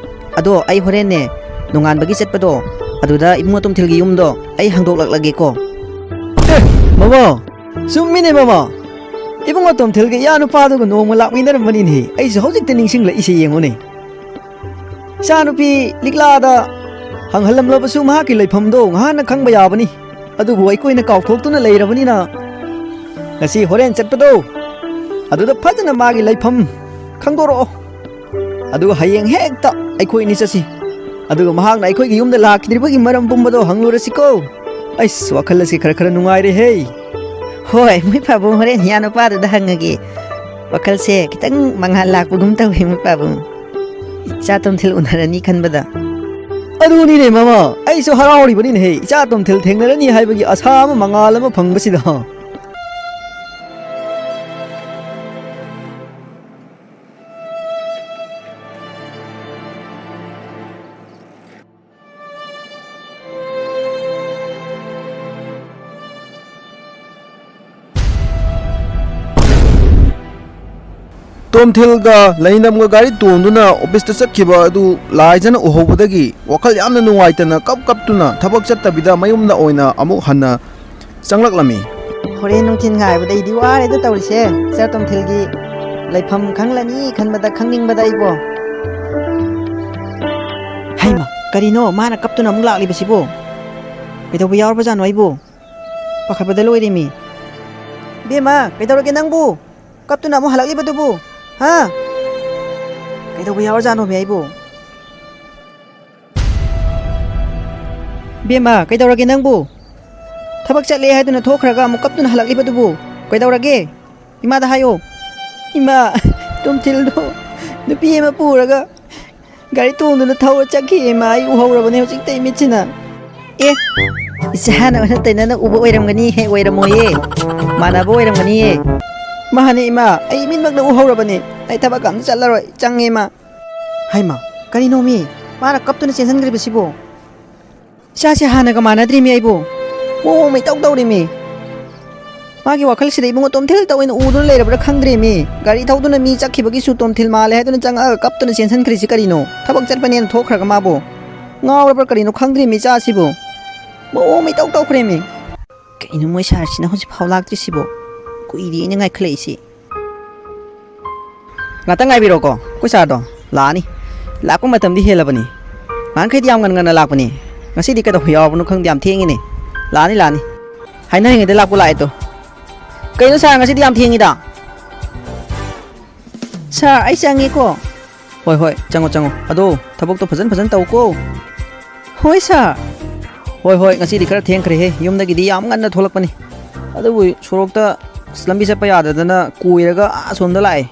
ꯑꯗꯣ ꯑꯩ ꯍꯣꯔꯦꯟꯅꯦ, ꯅꯣꯡꯉꯥꯟꯕꯒꯤ ꯆꯠꯄꯗꯣ, ꯑꯗꯨꯗ ꯏꯕꯨꯡꯉꯣ ꯇꯣꯝꯊꯤꯜꯒꯤ ꯌꯨꯝꯗꯣ ꯑꯩ ꯍꯪꯗꯣꯛꯂꯛꯂꯒꯦꯀꯣ꯫ ꯑꯦ, ꯃꯃꯥ, ꯆꯨꯝꯃꯤꯅꯦ ꯃꯃꯥ꯫ ꯏꯕꯨꯡꯉꯣ ꯇꯣꯝꯊꯤꯜꯒ ꯏꯌꯥ ꯅꯨꯄꯥꯗꯨꯒ ꯅꯣꯡꯃ ꯂꯥꯛꯃꯤꯟꯅꯔꯝꯕꯅꯤꯅꯦꯍꯦ꯫ ꯑꯩꯁꯨ ꯍꯧꯖꯤꯛꯇ ꯅꯤꯡꯁꯤꯡꯂꯛꯏꯁꯦ ꯌꯦꯡꯉꯨꯅꯦ꯫ ꯏꯆꯥꯅꯨꯄꯤ ꯂꯤꯛꯂꯥꯗ ꯍꯪꯍꯜꯂꯝꯂꯕꯁꯨ ꯃꯍꯥꯛꯀꯤ ꯂꯩꯐꯝꯗꯣ ꯉꯍꯥꯟꯅ ꯈꯪꯕ ꯌꯥꯕꯅꯤ꯫ ꯑꯗꯨꯕꯨ ꯑꯩꯈꯣꯏꯅ ꯀꯥꯎꯊꯣꯛꯇꯨꯅ ꯂꯩꯔꯕꯅꯤꯅ ꯉꯁꯤ ꯍꯣꯔꯦꯟ ꯆꯠꯄꯗꯣ ꯑꯗꯨꯗ ꯐꯖꯅ ꯃꯥꯒꯤ ꯂꯩꯐꯝ ꯈꯪꯗꯣꯔꯛꯑꯣ꯫ ꯑꯗꯨꯒ ꯍꯌꯦꯡ ꯍꯦꯛꯇ ꯑꯩꯈꯣꯏ ꯑꯅꯤ ꯆꯠꯁꯤ꯫ ꯑꯗꯨꯒ ꯃꯍꯥꯛꯅ ꯑꯩꯈꯣꯏꯒꯤ ꯌꯨꯝꯗ ꯂꯥꯛꯈꯤꯗ꯭ꯔꯤꯕꯒꯤ ꯃꯔꯝ ꯄꯨꯝꯕꯗꯣ ꯍꯪꯂꯨꯔꯁꯤꯀꯣ꯫ ꯑꯩꯁ, ꯋꯥꯈꯜ ꯑꯁꯤ ꯈꯔ ꯈꯔ ꯅꯨꯡꯉꯥꯏꯔꯦꯍꯦ꯫ ꯍꯣꯏ, ꯃꯣꯏ ꯄꯥꯕꯨꯡ ꯍꯣꯔꯦꯟ ꯍꯤꯌꯥ ꯅꯨꯄꯥꯗꯨꯗ ꯍꯪꯉꯒꯦ꯫ ꯋꯥꯈꯜꯁꯦ ꯈꯤꯇꯪ ꯃꯉꯥꯜ ꯂꯥꯛꯄꯒꯨꯝ ꯇꯧꯋꯤ, ꯃꯣꯏ ꯄꯥꯕꯨꯡ꯫ ꯏꯆꯥ ꯇꯣꯝꯊꯤꯜ ꯎꯅꯔꯅꯤ ꯈꯟꯕꯗ꯫ ꯑꯗꯨꯅꯤꯅꯦ ꯃꯃꯥ, ꯑꯩꯁꯨ ꯍꯔꯥꯎꯔꯤꯕꯅꯤꯅꯦꯍꯦ, ꯏꯆꯥ ꯇꯣꯝꯊꯤꯜ ꯊꯦꯡꯅꯔꯅꯤ ꯍꯥꯏꯕꯒꯤ ꯑꯁꯥ ꯑꯃ, ꯃꯉꯥꯜ ꯑꯃ ꯐꯪꯕꯁꯤꯗ꯫ ꯇꯣꯝꯊꯤꯜꯒ ꯂꯩꯅꯝꯒ ꯒꯥꯔꯤ ꯇꯣꯡꯗꯨꯅ ꯑꯣꯐꯤꯁꯇ ꯆꯠꯈꯤꯕ ꯑꯗꯨ ꯂꯥꯏꯖꯅ ꯎꯍꯧꯕꯗꯒꯤ ꯋꯥꯈꯜ ꯌꯥꯝꯅ ꯅꯨꯡꯉꯥꯏꯇꯅ ꯀꯞ ꯀꯞꯇꯨꯅ ꯊꯕꯛ ꯆꯠꯇꯕꯤꯗ ꯃꯌꯨꯝꯗ ꯑꯣꯏꯅ ꯑꯃꯨꯛ ꯍꯟꯅ ꯆꯪꯂꯛꯂꯝꯃꯤ꯫ ꯍꯣꯔꯦꯟ ꯅꯨꯡꯊꯤꯜ ꯉꯥꯏꯕꯗ ꯑꯩꯗꯤ ꯋꯥꯔꯦꯗ ꯇꯧꯔꯤꯁꯦ꯫ ꯏꯆꯥ ꯇꯣꯝꯊꯤꯜꯒꯤ ꯂꯩꯐꯝ ꯈꯪꯂꯅꯤ ꯈꯟꯕꯗ, ꯈꯪꯅꯤꯡꯕꯗ ꯑꯩꯕꯣ꯫ ꯍꯩꯃ, ꯀꯔꯤꯅꯣ ꯃꯥꯅ ꯀꯞꯇꯨꯅ ꯑꯃꯨꯛ ꯂꯥꯛꯂꯤꯕꯁꯤꯕꯣ? ꯀꯩꯗꯧꯕ ꯌꯥꯎꯔꯕꯖꯥꯠꯅꯣ ꯑꯩꯕꯨ? ꯄꯥꯈꯠꯄꯗ ꯂꯣꯏꯔꯦꯃꯤ꯫ ꯕꯦꯝꯃ, ꯀꯩꯗꯧꯔꯒꯦ ꯅꯪꯕꯨ? ꯀꯞꯇꯨꯅ ꯑꯃꯨꯛ ꯍꯜꯂꯛꯂꯤꯕꯗꯨꯕꯨ? ꯍꯥ? ꯀꯩꯗꯧꯕ ꯌꯥꯎꯔꯖꯥꯠꯅꯣꯃꯤ ꯑꯩꯕꯨ? ꯕꯦꯝꯃ, ꯀꯩꯗꯧꯔꯒꯦ ꯅꯪꯕꯨ? ꯊꯕꯛ ꯆꯠꯂꯦ ꯍꯥꯏꯗꯨꯅ ꯊꯣꯛꯈ꯭ꯔꯒ ꯑꯃꯨꯛ ꯀꯞꯇꯨꯅ ꯍꯜꯂꯛꯂꯤꯕꯗꯨꯕꯨ ꯀꯩꯗꯧꯔꯒꯦ? ꯏꯃꯥꯗ ꯍꯥꯏꯌꯣ꯫ ꯏꯃꯥ, ꯇꯣꯝꯊꯤꯜꯗꯣ ꯅꯨꯄꯤ ꯑꯃ ꯄꯨꯔꯒ ꯒꯥꯔꯤ ꯇꯣꯡꯗꯨꯅ ꯊꯧꯔ ꯆꯠꯈꯤ, ꯏꯃꯥ꯫ ꯑꯩ ꯎꯍꯧꯔꯕꯅꯦ ꯍꯧꯖꯤꯛꯇ ꯏꯃꯤꯠꯁꯤꯅ꯫ ꯑꯦ, ꯏꯆꯥꯅ ꯑꯣꯟꯅ ꯇꯩꯅꯅ ꯎꯕ ꯑꯣꯏꯔꯝꯒꯅꯤ꯫ ꯍꯦ, ꯑꯣꯏꯔꯝꯃꯣꯏꯌꯦ, ꯃꯥꯟꯅꯕ ꯑꯣꯏꯔꯝꯒꯅꯤꯌꯦ꯫ ꯃꯥꯅꯦ ꯏꯃꯥ, ꯑꯩ ꯏꯃꯤꯠꯃꯛꯅ ꯎꯍꯧꯔꯕꯅꯦ꯫ ꯑꯩ ꯊꯕꯛ ꯑꯝꯇ ꯆꯠꯂꯔꯣꯏ, ꯆꯪꯉꯦ ꯏꯃꯥ꯫ ꯍꯩꯃꯥ, ꯀꯔꯤꯅꯣꯃꯤ? ꯃꯥꯅ ꯀꯞꯇꯨꯅ ꯆꯦꯟꯁꯤꯟꯈ꯭ꯔꯤꯕꯁꯤꯕꯣ? ꯏꯆꯥꯁꯦ ꯍꯥꯟꯅꯒ ꯃꯥꯟꯅꯗ꯭ꯔꯤꯃꯤ ꯑꯩꯕꯨ꯫ ꯃꯑꯣꯡ ꯑꯃ ꯏꯇꯧ ꯇꯧꯔꯤꯃꯤ꯫ ꯃꯥꯒꯤ ꯋꯥꯈꯜꯁꯤꯗ ꯏꯕꯨꯡꯉꯣ ꯇꯣꯝꯊꯤꯜ ꯇꯧꯏꯅ ꯎꯗꯨꯅ ꯂꯩꯔꯕ꯭ꯔꯥ ꯈꯪꯗ꯭ꯔꯦꯃꯤ꯫ ꯒꯥꯔꯤ ꯊꯧꯗꯨꯅ ꯃꯤ ꯆꯠꯈꯤꯕꯒꯤꯁꯨ ꯇꯣꯝꯊꯤꯜ ꯃꯥꯜꯂꯦ ꯍꯥꯏꯗꯨꯅ ꯆꯪꯉꯛꯑꯒ ꯀꯞꯇꯨꯅ ꯆꯦꯟꯁꯤꯟꯈ꯭ꯔꯤꯁꯤ ꯀꯔꯤꯅꯣ? ꯊꯕꯛ ꯆꯠꯄꯅꯦꯅ ꯊꯣꯛꯈ꯭ꯔꯒ ꯃꯥꯕꯨ꯫ ꯉꯥꯎꯔꯕ꯭ꯔꯥ ꯀꯔꯤꯅꯣ ꯈꯪꯗ꯭ꯔꯦꯃꯤ ꯏꯆꯥꯁꯤꯕꯨ꯫ ꯃꯑꯣꯡ ꯑꯃ ꯏꯇꯧ ꯇꯧꯈ꯭ꯔꯦꯃꯤ꯫ ꯀꯩꯅꯣ ꯃꯣꯏ ꯁꯥꯔꯁꯤꯅ ꯍꯧꯖꯤꯛ ꯐꯥꯎ ꯂꯥꯛꯇ꯭ꯔꯤꯁꯤꯕꯣ? ꯀꯨꯏꯔꯦꯅꯦ ꯉꯥꯏꯈꯠꯂꯛꯏꯁꯤ꯫ ꯉꯥꯛꯇꯪ ꯉꯥꯏꯕꯤꯔꯣꯀꯣ, ꯑꯩꯈꯣꯏ ꯁꯥꯔꯗꯣ ꯂꯥꯛꯑꯅꯤ꯫ ꯂꯥꯛꯄ ꯃꯇꯝꯗꯤ ꯍꯦꯜꯂꯕꯅꯤ꯫ ꯅꯍꯥꯟꯈꯩꯗꯤ ꯌꯥꯝ ꯉꯟ ꯉꯟꯅ ꯂꯥꯛꯄꯅꯤ, ꯉꯁꯤꯗꯤ ꯀꯩꯗꯧꯕ ꯌꯥꯎꯔꯕꯅꯣ ꯈꯪꯗꯦ, ꯌꯥꯝ ꯊꯦꯡꯉꯤꯅꯦ꯫ ꯂꯥꯛꯑꯅꯤ, ꯂꯥꯛꯑꯅꯤ꯫ ꯍꯥꯏꯅꯔꯤꯉꯩꯗ ꯂꯥꯛꯄꯨ ꯂꯥꯛꯑꯦ ꯇꯣ꯫ ꯀꯩꯅꯣ ꯁꯥꯔ, ꯉꯁꯤꯗꯤ ꯌꯥꯝ ꯊꯦꯡꯉꯤꯗ? ꯁꯥꯔ, ꯑꯩ ꯆꯪꯉꯦꯀꯣ꯫ ꯍꯣꯏ, ꯍꯣꯏ, ꯆꯪꯉꯣ, ꯆꯪꯉꯣ꯫ ꯑꯗꯣ ꯊꯕꯛꯇꯣ ꯐꯖꯅ ꯐꯖꯅ ꯇꯧꯀꯣ꯫ ꯍꯣꯏ ꯁꯥꯔ꯫ ꯍꯣꯏ, ꯍꯣꯏ, ꯉꯁꯤꯗꯤ ꯈꯔ ꯊꯦꯡꯈ꯭ꯔꯦꯍꯦ, ꯌꯨꯝꯗꯒꯤꯗꯤ ꯌꯥꯝ ꯉꯟꯅ ꯊꯣꯛꯂꯛꯄꯅꯤ꯫ ꯑꯗꯨꯕꯨ ꯁꯣꯔꯣꯛꯇ ꯑꯁ, ꯂꯝꯕꯤ ꯆꯠꯄ ꯌꯥꯗꯗꯅ ꯀꯣꯏꯔꯒ ꯑꯥ ꯑꯁꯣꯝꯗ ꯂꯥꯛꯑꯦ꯫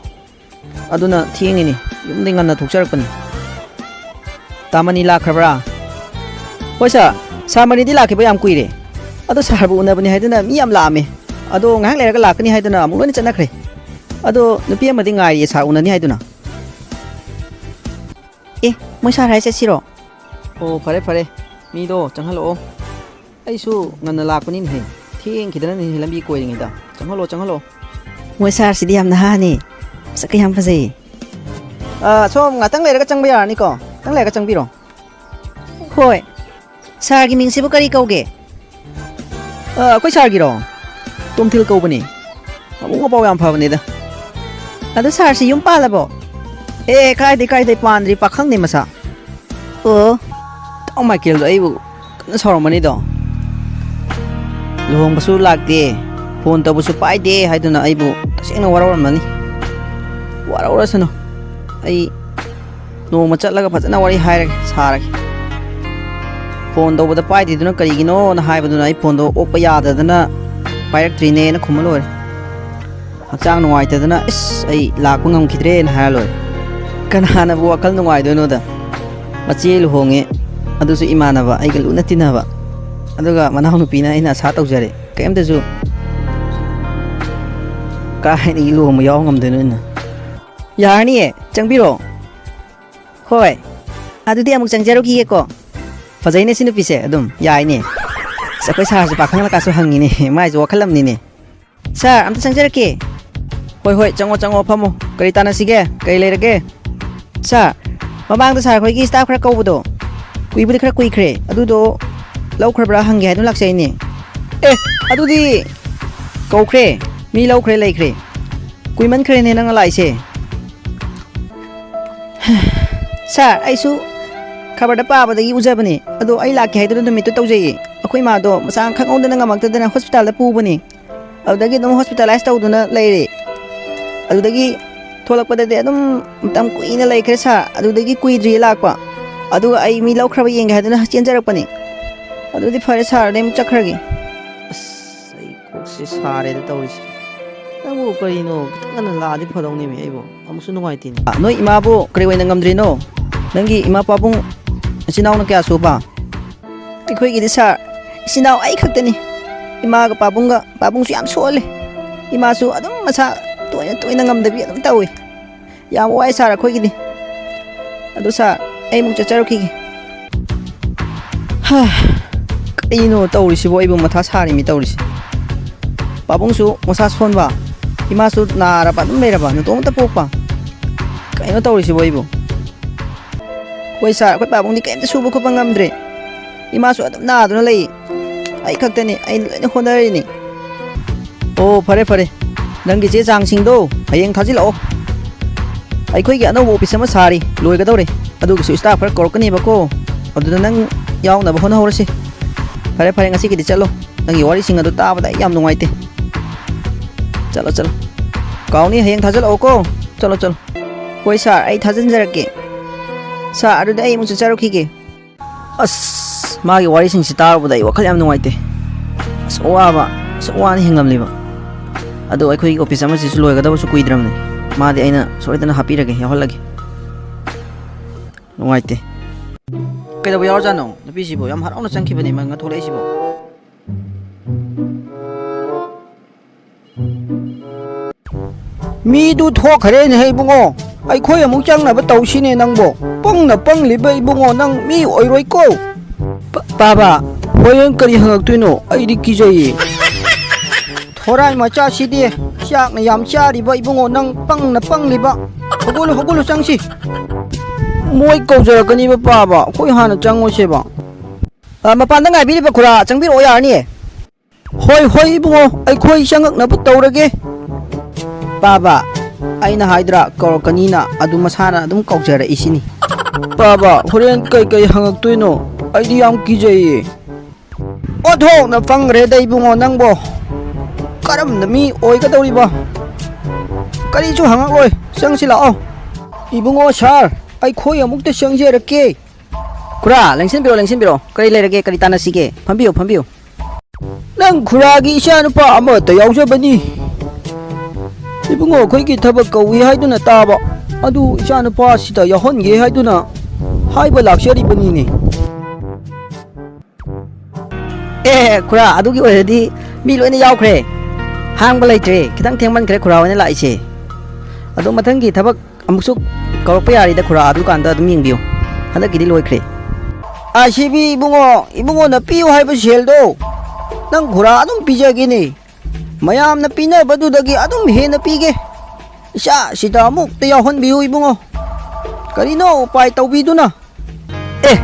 ꯑꯗꯨꯅ ꯊꯦꯡꯉꯤꯅꯤ, ꯌꯨꯝꯗꯩ ꯉꯟꯅ ꯊꯣꯛꯆꯔꯛꯄꯅꯤ꯫ ꯇꯥꯃꯅꯤ ꯂꯥꯛꯈ꯭ꯔꯕ꯭ꯔꯥ? ꯍꯣꯏ ꯁꯥꯔ, ꯁꯥꯔ ꯃꯅꯤꯗꯤ ꯂꯥꯛꯈꯤꯕ ꯌꯥꯝ ꯀꯨꯏꯔꯦ꯫ ꯑꯗꯣ ꯁꯥꯔꯕꯨ ꯎꯅꯕꯅꯤ ꯍꯥꯏꯗꯨꯅ ꯃꯤ ꯌꯥꯝ ꯂꯥꯛꯑꯝꯃꯦ꯫ ꯑꯗꯣ ꯉꯥꯏꯍꯥꯛ ꯂꯩꯔꯒ ꯂꯥꯛꯀꯅꯤ ꯍꯥꯏꯗꯨꯅ ꯑꯃꯨꯛ ꯂꯣꯏꯅ ꯆꯠꯅꯈ꯭ꯔꯦ꯫ ꯑꯗꯣ ꯅꯨꯄꯤ ꯑꯃꯗꯤ ꯉꯥꯏꯔꯤꯌꯦ ꯁꯥꯔ ꯎꯅꯅꯤ ꯍꯥꯏꯗꯨꯅ꯫ ꯑꯦ, ꯃꯣꯏ ꯁꯥꯔ ꯍꯥꯏ ꯆꯠꯁꯤꯔꯣ? ꯑꯣ, ꯐꯔꯦ ꯐꯔꯦ, ꯃꯤꯗꯣ ꯆꯪꯍꯜꯂꯛꯑꯣ꯫ ꯑꯩꯁꯨ ꯉꯟꯅ ꯂꯥꯛꯄꯅꯤꯅꯦꯍꯦ, ꯊꯦꯡꯈꯤꯗꯅꯅꯦꯍꯦ ꯂꯝꯕꯤ ꯀꯣꯏꯔꯤꯉꯩꯗ꯫ ꯆꯪꯍꯜꯂꯣ, ꯆꯪꯍꯜꯂꯣ꯫ ꯃꯣꯏ ꯁꯥꯔꯁꯤꯗꯤ ꯌꯥꯝ ꯅꯍꯥꯅꯦ, ꯃꯁꯛꯀ ꯌꯥꯝ ꯐꯖꯩꯌꯦ꯫ ꯑꯥ, ꯁꯣꯝ ꯉꯥꯛꯇꯪ ꯂꯩꯔꯒ ꯆꯪꯕ ꯌꯥꯔꯅꯤꯀꯣ? ꯉꯥꯛꯇꯪ ꯂꯩꯔꯒ ꯆꯪꯕꯤꯔꯣ꯫ ꯍꯣꯏ꯫ ꯁꯥꯔꯒꯤ ꯃꯤꯡꯁꯤꯕꯨ ꯀꯔꯤ ꯀꯧꯒꯦ? ꯑꯥ, ꯑꯩꯈꯣꯏ ꯁꯥꯔꯒꯤꯔꯣ? ꯇꯣꯝꯊꯤꯜ ꯀꯧꯕꯅꯤ꯫ ꯃꯕꯨꯛ ꯃꯄꯥꯎ ꯌꯥꯝ ꯐꯕꯅꯤꯗ꯫ ꯑꯗꯣ ꯁꯥꯔꯁꯤ ꯌꯨꯝ ꯄꯥꯜꯂꯕꯣ? ꯑꯦ, ꯀꯥꯏꯗꯩ, ꯀꯥꯏꯗꯩ, ꯄꯥꯟꯗ꯭ꯔꯤ, ꯄꯥꯈꯪꯅꯦ ꯃꯁꯥ꯫ ꯑꯣ꯫ ꯏꯇꯥꯎ ꯃꯥꯏꯀꯦꯜꯗꯣ ꯑꯩꯕꯨ ꯀꯟꯅ ꯁꯥꯎꯔꯝꯃꯅꯤꯗꯣ꯫ ꯂꯨꯍꯣꯡꯕꯁꯨ ꯂꯥꯛꯇꯦ, ꯐꯣꯟ ꯇꯧꯕꯁꯨ ꯄꯥꯏꯗꯦ ꯍꯥꯏꯗꯨꯅ ꯑꯩꯕꯨ ꯇꯁꯦꯡꯅ ꯋꯥꯔꯧꯔꯝꯃꯅꯤ꯫ ꯋꯥꯔꯧꯔꯁꯅꯨ꯫ ꯑꯩ ꯅꯣꯡꯃ ꯆꯠꯂꯒ ꯐꯖꯅ ꯋꯥꯔꯤ ꯍꯥꯏꯔꯒꯦ, ꯁꯥꯔꯒꯦ꯫ ꯐꯣꯟ ꯇꯧꯕꯗ ꯄꯥꯏꯗ꯭ꯔꯤꯗꯨꯅ ꯀꯔꯤꯒꯤꯅꯣꯅ ꯍꯥꯏꯕꯗꯨꯅ ꯑꯩ ꯐꯣꯟꯗꯣ ꯑꯣꯛꯄ ꯌꯥꯗꯗꯅ ꯄꯥꯏꯔꯛꯇ꯭ꯔꯤꯅꯦꯅ ꯈꯨꯝꯃ ꯂꯣꯏꯔꯦ꯫ ꯍꯛꯆꯥꯡ ꯅꯨꯡꯉꯥꯏꯇꯗꯅ, "ꯏꯁ, ꯑꯩ ꯂꯥꯛꯄ ꯉꯝꯈꯤꯗ꯭ꯔꯦꯅ" ꯍꯥꯏꯔ ꯂꯣꯏꯔꯦ꯫ ꯀꯅꯥꯅꯕꯨ ꯋꯥꯈꯜ ꯅꯨꯡꯉꯥꯏꯗꯣꯏꯅꯣꯗ? ꯃꯆꯦ ꯂꯨꯍꯣꯡꯉꯦ, ꯑꯗꯨꯁꯨ ꯏꯃꯥꯟꯅꯕ, ꯑꯩꯒ ꯂꯨꯅ ꯇꯤꯟꯅꯕ꯫ ꯑꯗꯨꯒ ꯃꯅꯥꯎꯅꯨꯄꯤꯅ ꯑꯩꯅ ꯑꯁꯥ ꯇꯧꯖꯔꯦ꯫ ꯀꯩꯝꯇꯁꯨ ꯀꯥꯏꯗꯒꯤ ꯂꯨꯍꯣꯡꯕ ꯌꯥꯎ ꯉꯝꯗꯣꯏꯅꯣ ꯑꯩꯅ? ꯌꯥꯔꯅꯤꯌꯦ, ꯆꯪꯕꯤꯔꯣ꯫ ꯍꯣꯏ, ꯑꯗꯨꯗꯤ ꯑꯃꯨꯛ ꯆꯪꯖꯔꯨꯈꯤꯒꯦꯀꯣ꯫ ꯐꯖꯩꯅꯦ ꯁꯤ ꯅꯨꯄꯤꯁꯦ, ꯑꯗꯨꯝ ꯌꯥꯏꯅꯦ꯫ ꯑꯁ, ꯑꯩꯈꯣꯏ ꯁꯥꯔꯁꯨ ꯄꯥꯈꯪꯂꯀꯥꯁꯨ ꯍꯪꯉꯤꯅꯦ, ꯃꯥꯏꯁꯨ ꯋꯥꯈꯜ ꯑꯃꯅꯤꯅꯦ꯫ ꯁꯥꯔ, ꯑꯝꯇ ꯆꯪꯖꯔꯛꯀꯦ꯫ ꯍꯣꯏ, ꯍꯣꯏ, ꯆꯪꯉꯣ, ꯆꯪꯉꯣ, ꯐꯝꯃꯣ꯫ ꯀꯔꯤ ꯇꯥꯟꯅꯁꯤꯒꯦ? ꯀꯔꯤ ꯂꯩꯔꯒꯦ? ꯁꯥꯔ, ꯃꯃꯥꯡꯗ ꯁꯥꯔ ꯈꯣꯏꯒꯤ ꯁ꯭ꯇꯥꯐ ꯈꯔ ꯀꯧꯕꯗꯣ, ꯀꯨꯏꯕꯨꯗꯤ ꯈꯔ ꯀꯨꯏꯈ꯭ꯔꯦ, ꯑꯗꯨꯗꯣ ꯂꯧꯈ꯭ꯔꯕ꯭ꯔꯥ ꯍꯪꯒꯦ ꯍꯥꯏꯗꯨꯅ ꯂꯥꯛꯆꯩꯅꯦ꯫ ꯑꯦ, ꯑꯗꯨꯗꯤ ꯀꯧꯈ꯭ꯔꯦ꯫ ꯃꯤ ꯂꯧꯈ꯭ꯔꯦ ꯂꯩꯈ꯭ꯔꯦ꯫ ꯀꯨꯏꯃꯟꯈ꯭ꯔꯦꯅꯦ ꯅꯪꯅ ꯂꯥꯛꯏꯁꯦ꯫ ꯁꯥꯔ, ꯑꯩꯁꯨ ꯈꯕꯔꯗ ꯄꯥꯕꯗꯒꯤ ꯎꯖꯕꯅꯦ꯫ ꯑꯗꯣ ꯑꯩ ꯂꯥꯛꯀꯦ ꯍꯥꯏꯗꯨꯅ ꯅꯨꯃꯤꯠꯇꯨ ꯇꯧꯖꯩꯌꯦ꯫ ꯑꯩꯈꯣꯏ ꯏꯃꯥꯗꯣ ꯃꯁꯥ ꯈꯪꯍꯧꯗꯅ ꯉꯝꯃꯛꯇꯗꯅ ꯍꯣꯁꯄꯤꯇꯥꯜꯗ ꯄꯨꯕꯅꯦ꯫ ꯑꯗꯨꯗꯒꯤ ꯑꯗꯨꯝ ꯍꯣꯁꯄꯤꯇꯥꯂꯥꯏꯁ ꯇꯧꯗꯨꯅ ꯂꯩꯔꯦ꯫ ꯑꯗꯨꯗꯒꯤ ꯊꯣꯛꯂꯛꯄꯗꯗꯤ ꯑꯗꯨꯝ ꯃꯇꯝ ꯀꯨꯏꯅ ꯂꯩꯈ꯭ꯔꯦ ꯁꯥꯔ꯫ ꯑꯗꯨꯗꯒꯤ ꯀꯨꯏꯗ꯭ꯔꯤꯌꯦ ꯂꯥꯛꯄ꯫ ꯑꯗꯨꯒ ꯑꯩ ꯃꯤ ꯂꯧꯈ꯭ꯔꯕ ꯌꯦꯡꯒꯦ ꯍꯥꯏꯗꯨꯅ ꯆꯦꯟꯖꯔꯛꯄꯅꯦ꯫ ꯑꯗꯨꯗꯤ ꯐꯔꯦ ꯁꯥꯔ, ꯑꯗꯨꯗꯤ ꯑꯃꯨꯛ ꯆꯠꯈ꯭ꯔꯒꯦ꯫ ꯑꯁ, ꯑꯩ ꯀꯣꯛꯁꯦ ꯁꯥꯔꯦꯗ ꯇꯧꯔꯤꯁꯦ꯫ ꯅꯪꯕꯨ ꯀꯔꯤꯅꯣ? ꯈꯤꯇꯪ ꯉꯟꯅ ꯂꯥꯛꯑꯗꯤ ꯐꯗꯧꯅꯤꯃꯤ ꯑꯩꯕꯨ꯫ ꯑꯃꯨꯛꯁꯨ ꯅꯨꯡꯉꯥꯏꯇꯦꯅꯦ꯫ ꯅꯣꯏ ꯏꯃꯥꯕꯨ ꯀꯔꯤ ꯑꯣꯏꯅ ꯉꯝꯗ꯭ꯔꯤꯅꯣ? ꯅꯪꯒꯤ ꯏꯃꯥ ꯄꯥꯕꯨꯡ ꯏꯆꯤꯟ ꯏꯅꯥꯎꯅ ꯀꯌꯥ ꯁꯨꯕ? ꯑꯩꯈꯣꯏꯒꯤꯗꯤ ꯁꯥꯔ, ꯏꯆꯤꯟ ꯏꯅꯥꯎ ꯑꯩ ꯈꯛꯇꯅꯤ꯫ ꯏꯃꯥꯒ ꯄꯥꯕꯨꯡꯒ, ꯄꯥꯕꯨꯡꯁꯨ ꯌꯥꯝ ꯁꯣꯜꯂꯦ꯫ ꯏꯃꯥꯁꯨ ꯑꯗꯨꯝ ꯃꯁꯥ ꯇꯣꯏꯅ ꯇꯣꯏꯅ ꯉꯝꯗꯕꯤ ꯑꯗꯨꯝ ꯇꯧꯏ꯫ ꯌꯥꯝ ꯋꯥꯏ ꯁꯥꯔ ꯑꯩꯈꯣꯏꯒꯤꯗꯤ꯫ ꯑꯗꯨ ꯁꯥꯔ, ꯑꯩ ꯑꯃꯨꯛ ꯆꯠꯆꯔꯛꯈꯤꯒꯦ꯫ ꯍꯥ, ꯀꯩꯅꯣ ꯇꯧꯔꯤꯁꯤꯕꯣ? ꯑꯩꯕꯨ ꯃꯊꯥ ꯁꯥꯔꯤꯃꯤ ꯇꯧꯔꯤꯁꯤ꯫ ꯄꯥꯕꯨꯡꯁꯨ ꯃꯁꯥ ꯁꯣꯟꯕ, ꯏꯃꯥꯁꯨ ꯅꯥꯔꯕ ꯑꯗꯨꯝ ꯂꯩꯔꯕ, ꯅꯇꯣꯝꯇ ꯄꯣꯛꯄ꯫ ꯀꯩꯅꯣ ꯇꯧꯔꯤꯁꯤꯕꯣ ꯑꯩꯕꯨ? ꯍꯣꯏ ꯁꯥꯔ, ꯑꯩꯈꯣꯏ ꯄꯥꯕꯨꯡꯗꯤ ꯀꯩꯝꯇ ꯁꯨꯕ ꯈꯣꯠꯄ ꯉꯝꯗ꯭ꯔꯦ꯫ ꯏꯃꯥꯁꯨ ꯑꯗꯨꯝ ꯅꯥꯗꯨꯅ ꯂꯩ꯫ ꯑꯩ ꯈꯛꯇꯅꯤ, ꯑꯩꯅ ꯂꯣꯏꯅ ꯍꯣꯠꯅꯔꯤꯅꯤ꯫ ꯑꯣ, ꯐꯔꯦ ꯐꯔꯦ, ꯅꯪꯒꯤ ꯆꯦ ꯆꯥꯡꯁꯤꯡꯗꯣ ꯍꯌꯦꯡ ꯊꯥꯖꯤꯜꯂꯛꯑꯣ꯫ ꯑꯩꯈꯣꯏꯒꯤ ꯑꯅꯧꯕ ꯑꯣꯐꯤꯁ ꯑꯃ ꯁꯥꯔꯤ, ꯂꯣꯏꯒꯗꯧꯔꯦ꯫ ꯑꯗꯨꯒꯤꯁꯨ ꯁ꯭ꯇꯥꯐ ꯈꯔ ꯀꯧꯔꯛꯀꯅꯦꯕꯀꯣ, ꯑꯗꯨꯗ ꯅꯪ ꯌꯥꯎꯅꯕ ꯍꯣꯠꯅꯍꯧꯔꯁꯤ꯫ ꯐꯔꯦ ꯐꯔꯦ, ꯉꯁꯤꯒꯤꯗꯤ ꯆꯠꯂꯣ꯫ ꯅꯪꯒꯤ ꯋꯥꯔꯤꯁꯤꯡ ꯑꯗꯨ ꯇꯥꯕꯗ ꯑꯩ ꯌꯥꯝ ꯅꯨꯡꯉꯥꯏꯇꯦ꯫ ꯆꯠꯂꯣ ꯆꯠꯂꯣ꯫ ꯀꯥꯎꯅꯤ, ꯍꯌꯦꯡ ꯊꯥꯖꯤꯜꯂꯛꯑꯣꯀꯣ꯫ ꯆꯠꯂꯣ ꯆꯠꯂꯣ꯫ ꯍꯣꯏ ꯁꯥꯔ, ꯑꯩ ꯊꯥꯖꯤꯟꯖꯔꯛꯀꯦ꯫ ꯁꯥꯔ, ꯑꯗꯨꯗꯤ ꯑꯩ ꯑꯃꯨꯛ ꯆꯠꯆꯔꯛꯈꯤꯒꯦ꯫ ꯑꯁ, ꯃꯥꯒꯤ ꯋꯥꯔꯤꯁꯤꯡꯁꯤ ꯇꯥꯔꯨꯕꯗ ꯑꯩ ꯋꯥꯈꯜ ꯌꯥꯝ ꯅꯨꯡꯉꯥꯏꯇꯦ꯫ ꯑꯁ, ꯑꯋꯥꯕ, ꯑꯁ, ꯋꯥꯅ ꯍꯤꯡꯉꯝꯂꯤꯕ꯫ ꯑꯗꯣ ꯑꯩꯈꯣꯏꯒꯤ ꯑꯣꯐꯤꯁ ꯑꯃꯁꯤꯁꯨ ꯂꯣꯏꯒꯗꯕꯁꯨ ꯀꯨꯏꯗ꯭ꯔꯕꯅꯤ꯫ ꯃꯥꯗꯤ ꯑꯩꯅ ꯁꯣꯏꯗꯅ ꯍꯥꯞꯄꯤꯔꯒꯦ, ꯌꯥꯎꯍꯜꯂꯒꯦ꯫ ꯅꯨꯡꯉꯥꯏꯇꯦ꯫ ꯀꯩꯗꯧꯕ ꯌꯥꯎꯔꯖꯥꯠꯅꯣ? ꯅꯨꯄꯤꯁꯤꯕꯨ ꯌꯥꯝ ꯍꯔꯥꯎꯅ ꯆꯪꯈꯤꯕꯅꯤ ꯃꯥ ꯊꯣꯛꯂꯛꯏꯁꯤꯕꯨ꯫ ꯃꯤꯗꯨ ꯊꯣꯛꯈ꯭ꯔꯦꯅꯦꯍꯦ ꯏꯕꯨꯡꯉꯣ꯫ ꯑꯩꯈꯣꯏ ꯑꯃꯨꯛ ꯆꯪꯅꯕ ꯇꯧꯁꯤꯅꯦ ꯅꯪꯕꯣ꯫ ꯄꯪꯅ ꯄꯪꯂꯤꯕ ꯏꯕꯨꯡꯉꯣ, ꯅꯪ ꯃꯤ ꯑꯣꯏꯔꯣꯏꯀꯣ꯫ ꯄ-, ꯄꯥꯕ, ꯍꯣꯔꯦꯟ ꯀꯔꯤ ꯍꯪꯉꯛꯇꯣꯏꯅꯣ? ꯑꯩꯗꯤ ꯀꯤꯖꯩꯌꯦ꯫ ꯊꯣꯔꯥꯏ ꯃꯆꯥꯁꯤꯗꯤ, ꯆꯥꯛꯅ ꯌꯥꯝ ꯆꯥꯔꯤꯕ ꯏꯕꯨꯡꯉꯣ, ꯅꯪ ꯄꯪꯅ ꯄꯪꯂꯤꯕ꯫ ꯍꯧꯒꯠꯂꯨ, ꯍꯧꯒꯠꯂꯨ, ꯆꯪꯁꯤ꯫ ꯃꯣꯏ ꯀꯧꯖꯔꯛꯀꯅꯤꯕ ꯄꯥꯕ, ꯑꯩꯈꯣꯏ ꯍꯥꯟꯅ ꯆꯪꯉꯨꯁꯦꯕ꯫ ꯑ, ꯃꯄꯥꯟꯗ ꯉꯥꯏꯕꯤꯔꯤꯕ ꯈꯨꯔꯥ, ꯆꯪꯕꯤꯔꯛꯑꯣ, ꯌꯥꯔꯅꯤꯌꯦ꯫ ꯍꯣꯏ, ꯍꯣꯏ, ꯏꯕꯨꯡꯉꯣ, ꯑꯩꯈꯣꯏ ꯆꯪꯉꯛꯅꯕ ꯇꯧꯔꯒꯦ꯫ ꯄꯥꯕ, ꯑꯩꯅ ꯍꯥꯏꯗ꯭ꯔꯥ ꯀꯧꯔꯛꯀꯅꯤꯅ, ꯑꯗꯨ ꯃꯁꯥꯅ ꯑꯗꯨꯝ ꯀꯧꯖꯔꯛꯏꯁꯤꯅꯤ꯫ ꯄꯥꯕ, ꯍꯣꯔꯦꯟ ꯀꯩꯀꯩ ꯍꯪꯉꯛꯇꯣꯏꯅꯣ? ꯑꯩꯗꯤ ꯌꯥꯝ ꯀꯤꯖꯩꯌꯦ꯫ ꯑꯣꯟꯊꯣꯛꯅ ꯄꯪꯒ꯭ꯔꯦꯗ ꯏꯕꯨꯡꯉꯣ ꯅꯪꯕꯣ꯫ ꯀꯔꯝꯅ ꯃꯤ ꯑꯣꯏꯒꯗꯧꯔꯤꯕ? ꯀꯔꯤꯁꯨ ꯍꯪꯉꯛꯂꯣꯏ꯫ ꯆꯪꯁꯤ ꯂꯥꯛꯑꯣ꯫ ꯏꯕꯨꯡꯉꯣ ꯁꯥꯔ, ꯑꯩꯈꯣꯏ ꯑꯃꯨꯛꯇ ꯆꯪꯖꯔꯛꯀꯦ꯫ ꯈꯨꯔꯥ, ꯂꯦꯡꯁꯤꯟꯕꯤꯔꯣ, ꯂꯦꯡꯁꯤꯟꯕꯤꯔꯣ꯫ ꯀꯔꯤ ꯂꯩꯔꯒꯦ? ꯀꯔꯤ ꯇꯥꯟꯅꯁꯤꯒꯦ? ꯐꯝꯕꯤꯌꯨ, ꯐꯝꯕꯤꯌꯨ꯫ ꯅꯪ ꯈꯨꯔꯥꯒꯤ ꯏꯆꯥꯅꯨꯄꯥ ꯑꯃꯠꯇ ꯌꯥꯎꯖꯕꯅꯤ꯫ ꯏꯕꯨꯡꯉꯣ, ꯑꯩꯈꯣꯏꯒꯤ ꯊꯕꯛ ꯀꯧꯏ ꯍꯥꯏꯗꯨꯅ ꯇꯥꯕ꯫ ꯑꯗꯨ ꯏꯆꯥꯅꯨꯄꯥꯁꯤꯗ ꯌꯥꯎꯍꯟꯒꯦ ꯍꯥꯏꯗꯨꯅ ꯍꯥꯏꯕ ꯂꯥꯛꯆꯔꯤꯕꯅꯤꯅꯦ꯫ ꯑꯦ, ꯈꯨꯔꯥ, ꯑꯗꯨꯒꯤ ꯑꯣꯏꯔꯗꯤ ꯃꯤ ꯂꯣꯏꯅ ꯌꯥꯎꯈ꯭ꯔꯦ꯫ ꯍꯥꯡꯕ ꯂꯩꯇ꯭ꯔꯦ꯫ ꯈꯤꯇꯪ ꯊꯦꯡꯃꯟꯈ꯭ꯔꯦ ꯈꯨꯔꯥ ꯍꯣꯏꯅ ꯂꯥꯛꯏꯁꯦ꯫ ꯑꯗꯣ ꯃꯊꯪꯒꯤ ꯊꯕꯛ ꯑꯃꯨꯛꯁꯨ ꯀꯧꯔꯛꯄ ꯌꯥꯔꯤꯗ ꯈꯨꯔꯥ, ꯑꯗꯨꯀꯥꯟꯗ ꯑꯗꯨꯝ ꯌꯦꯡꯕꯤꯌꯨ꯫ ꯍꯟꯗꯛꯀꯤꯗꯤ ꯂꯣꯏꯈ꯭ꯔꯦ꯫ ꯑꯁꯤꯕꯤ ꯏꯕꯨꯡꯉꯣ, ꯏꯕꯨꯡꯉꯣꯅ ꯄꯤꯌꯨ ꯍꯥꯏꯕ ꯁꯦꯜꯗꯣ ꯅꯪ ꯈꯨꯔꯥ ꯑꯗꯨꯝ ꯄꯤꯖꯒꯦꯅꯦ꯫ ꯃꯌꯥꯝꯅ ꯄꯤꯅꯕꯗꯨꯗꯒꯤ ꯑꯗꯨꯝ ꯍꯦꯟꯅ ꯄꯤꯒꯦ꯫ ꯏꯆꯥꯁꯤꯗ ꯑꯃꯨꯛꯇ ꯌꯥꯎꯍꯟꯕꯤꯌꯨ ꯏꯕꯨꯡꯉꯣ꯫ ꯀꯔꯤꯅꯣ ꯎꯄꯥꯏ ꯇꯧꯕꯤꯗꯨꯅ꯫ ꯑꯦ,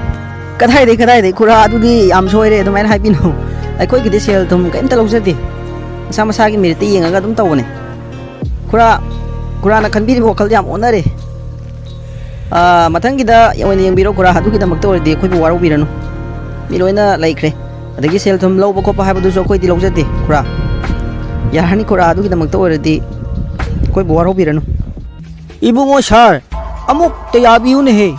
ꯀꯗꯥꯏꯗꯩ, ꯀꯗꯥꯏꯗꯩ, ꯈꯨꯔꯥ, ꯑꯗꯨꯗꯤ ꯌꯥꯝ ꯁꯣꯏꯔꯦ, ꯑꯗꯨꯃꯥꯏꯅ ꯍꯥꯏꯕꯤꯅꯨ꯫ ꯑꯩꯈꯣꯏꯒꯤꯗꯤ ꯁꯦꯜ ꯊꯨꯝ ꯀꯔꯤꯝꯇ ꯂꯧꯖꯗꯦ꯫ ꯃꯁꯥ ꯃꯁꯥꯒꯤ ꯃꯦꯔꯤꯠꯇ ꯌꯦꯡꯉꯒ ꯑꯗꯨꯝ ꯇꯧꯕꯅꯦ꯫ ꯈꯨꯔꯥ, ꯈꯨꯔꯥꯅ ꯈꯟꯕꯤꯔꯤꯕ ꯋꯥꯈꯜꯗꯤ ꯌꯥꯝ ꯑꯣꯟꯅꯔꯦ꯫ ꯑꯥ, ꯃꯊꯪꯒꯤꯗ ꯑꯣꯏꯅ ꯌꯦꯡꯕꯤꯔꯣ ꯈꯨꯔꯥ, ꯑꯗꯨꯒꯤꯗꯃꯛꯇ ꯑꯣꯏꯔꯗꯤ ꯑꯩꯈꯣꯏꯕꯨ ꯋꯥꯔꯧꯕꯤꯔꯅꯨ꯫ ꯃꯤ ꯂꯣꯏꯅ ꯂꯩꯈ꯭ꯔꯦ꯫ ꯑꯗꯒꯤ ꯁꯦꯜ ꯊꯨꯝ ꯂꯧꯕ ꯈꯣꯠꯄ ꯍꯥꯏꯕꯗꯨꯁꯨ ꯑꯩꯈꯣꯏꯗꯤ ꯂꯧꯖꯗꯦ ꯈꯨꯔꯥ꯫ ꯌꯥꯔꯅꯤ ꯈꯨꯔꯥ, ꯑꯗꯨꯒꯤꯗꯃꯛꯇ ꯑꯣꯏꯔꯗꯤ ꯑꯩꯈꯣꯏꯕꯨ ꯋꯥꯔꯧꯕꯤꯔꯅꯨ꯫ ꯏꯕꯨꯡꯉꯣ ꯁꯥꯔ, ꯑꯃꯨꯛꯇ ꯌꯥꯕꯤꯌꯨꯅꯦꯍꯦ꯫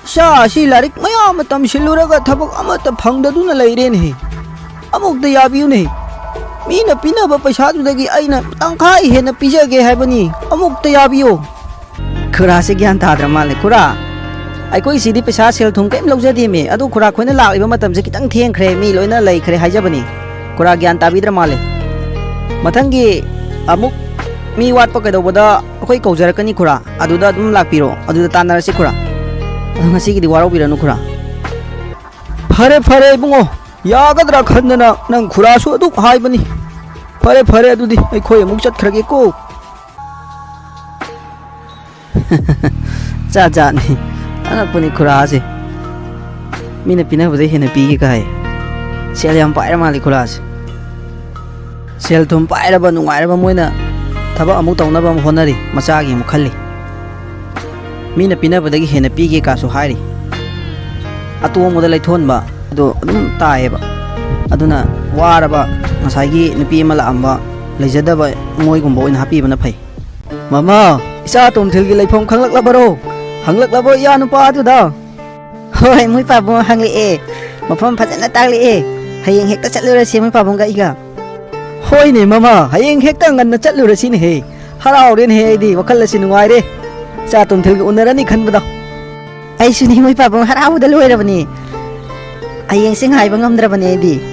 ꯏꯆꯥ ꯑꯁꯤ ꯂꯥꯏꯔꯤꯛ ꯃꯌꯥꯝ ꯑꯃ ꯇꯝꯁꯤꯜꯂꯨꯔꯒ ꯊꯕꯛ ꯑꯃꯠꯇ ꯐꯪꯗꯗꯨꯅ ꯂꯩꯔꯦꯅꯦꯍꯦ꯫ ꯑꯃꯨꯛꯇ ꯌꯥꯕꯤꯌꯨꯅꯦꯍꯦ꯫ ꯃꯤꯅ ꯄꯤꯅꯕ ꯄꯩꯁꯥꯗꯨꯗꯒꯤ ꯑꯩꯅ ꯇꯪꯈꯥꯏ ꯍꯦꯟꯅ ꯄꯤꯖꯒꯦ ꯍꯥꯏꯕꯅꯤ꯫ ꯑꯃꯨꯛꯇ ꯌꯥꯕꯤꯌꯨ꯫ ꯈꯨꯔꯥꯁꯦ ꯒ꯭ꯌꯥꯟ ꯇꯥꯗ꯭ꯔ ꯃꯥꯜꯂꯦ꯫ ꯈꯨꯔꯥ, ꯑꯩꯈꯣꯏ ꯁꯤꯗꯤ ꯄꯩꯁꯥ ꯁꯦꯜ ꯊꯨꯝ ꯀꯔꯤꯝ ꯂꯧꯖꯗꯦꯃꯤ꯫ ꯑꯗꯨ ꯈꯨꯔꯥ ꯈꯣꯏꯅ ꯂꯥꯛꯂꯤꯕ ꯃꯇꯝꯁꯦ ꯈꯤꯇꯪ ꯊꯦꯡꯈ꯭ꯔꯦ, ꯃꯤ ꯂꯣꯏꯅ ꯂꯩꯈ꯭ꯔꯦ ꯍꯥꯏꯖꯕꯅꯤ꯫ ꯈꯨꯔꯥ ꯒ꯭ꯌꯥꯟ ꯇꯥꯕꯤꯗ꯭ꯔ ꯃꯥꯜꯂꯦ꯫ ꯃꯊꯪꯒꯤ ꯑꯃꯨꯛ ꯃꯤ ꯋꯥꯠꯄ ꯀꯩꯗꯧꯕꯗ ꯑꯩꯈꯣꯏ ꯀꯧꯖꯔꯛꯀꯅꯤ ꯈꯨꯔꯥ, ꯑꯗꯨꯗ ꯑꯗꯨꯝ ꯂꯥꯛꯄꯤꯔꯣ, ꯑꯗꯨꯗ ꯇꯥꯟꯅꯔꯁꯤ ꯈꯨꯔꯥ꯫ ꯑꯗꯣ ꯉꯁꯤꯒꯤꯗꯤ ꯋꯥꯔꯧꯕꯤꯔꯅꯨ ꯈꯨꯔꯥ꯫ ꯐꯔꯦ, ꯐꯔꯦ ꯏꯕꯨꯡꯉꯣ, ꯌꯥꯒꯗ꯭ꯔꯥ ꯈꯟꯗꯅ ꯅꯪ ꯈꯨꯔꯥꯁꯨ ꯑꯗꯨꯛ ꯍꯥꯏꯕꯅꯤ꯫ ꯐꯔꯦ, ꯐꯔꯦ, ꯑꯗꯨꯗꯤ ꯑꯩꯈꯣꯏ ꯑꯃꯨꯛ ꯆꯠꯈ꯭ꯔꯒꯦꯀꯣ꯫ ꯖꯥꯠ ꯖꯥꯠꯅꯤ꯫ ꯑꯉꯛꯄꯅꯤ ꯈꯨꯔꯥꯁꯦ꯫ ꯃꯤꯅ ꯄꯤꯅꯕꯗꯩ ꯍꯦꯟꯅ ꯄꯤꯒꯦ ꯀꯥꯏ꯫ ꯁꯦꯜ ꯌꯥꯝ ꯄꯥꯏꯔ ꯃꯥꯜꯂꯤ ꯈꯨꯔꯥꯁꯦ꯫ ꯁꯦꯜ ꯊꯨꯝ ꯄꯥꯏꯔꯕ ꯅꯨꯡꯉꯥꯏꯔꯕ ꯃꯣꯏꯅ ꯊꯕꯛ ꯑꯃꯨꯛ ꯇꯧꯅꯕ ꯑꯃꯨꯛ ꯍꯣꯠꯅꯔꯤ, ꯃꯆꯥꯒꯤ ꯑꯃꯨꯛ ꯈꯜꯂꯤ꯫ ꯃꯤꯅ ꯄꯤꯅꯕꯗꯒꯤ ꯍꯦꯟꯅ ꯄꯤꯒꯦ ꯀꯥꯁꯨ ꯍꯥꯏꯔꯤ꯫ ꯑꯇꯣꯡꯕꯗ ꯂꯩꯊꯣꯟꯕ ꯑꯗꯨ ꯑꯗꯨꯝ ꯇꯥꯏꯌꯦꯕ꯫ ꯑꯗꯨꯅ ꯋꯥꯔꯕ ꯉꯁꯥꯏꯒꯤ ꯅꯨꯄꯤ ꯑꯃ ꯂꯥꯛꯑꯝꯕ ꯂꯩꯖꯗꯕ ꯃꯣꯏꯒꯨꯝꯕ ꯑꯣꯏꯅ ꯍꯥꯞꯄꯤꯕꯅ ꯐꯩ꯫ ꯃꯃꯥ, ꯏꯆꯥ ꯇꯣꯝꯊꯤꯜꯒꯤ ꯂꯩꯐꯝ ꯈꯪꯂꯛꯂꯕꯔꯣ? ꯍꯪꯂꯛꯂꯕꯣ ꯏꯌꯥ ꯅꯨꯄꯥ ꯑꯗꯨꯗ? ꯍꯣꯏ, ꯃꯣꯏ ꯄꯥꯕꯨꯡ ꯍꯪꯂꯛꯑꯦ꯫ ꯃꯐꯝ ꯐꯖꯅ ꯇꯥꯛꯂꯛꯑꯦ꯫ ꯍꯌꯦꯡ ꯍꯦꯛꯇ ꯆꯠꯂꯨꯔꯁꯦ ꯃꯣꯏ ꯄꯥꯕꯨꯡꯒ ꯑꯩꯒ꯫ ꯍꯣꯏꯅꯦ ꯃꯃꯥ, ꯍꯌꯦꯡ ꯍꯦꯛꯇ ꯉꯟꯅ ꯆꯠꯂꯨꯔꯁꯤꯅꯦꯍꯦ꯫ ꯍꯔꯥꯎꯔꯦꯅꯦꯍꯦ, ꯑꯩꯗꯤ ꯋꯥꯈꯜ ꯑꯁꯤ ꯅꯨꯡꯉꯥꯏꯔꯦ꯫ ꯏꯆꯥ ꯇꯣꯝꯊꯤꯜꯒ ꯎꯅꯔꯅꯤ ꯈꯟꯕꯗ꯫ ꯑꯩꯁꯨꯅꯤ ꯃꯣꯏ ꯄꯥꯕꯨꯡ ꯍꯔꯥꯎꯕꯗ ꯂꯣꯏꯔꯕꯅꯤ꯫ ꯍꯌꯦꯡꯁꯦ ꯉꯥꯏꯕ ꯉꯝꯗ꯭ꯔꯕꯅꯦ ꯑꯩꯗꯤ꯫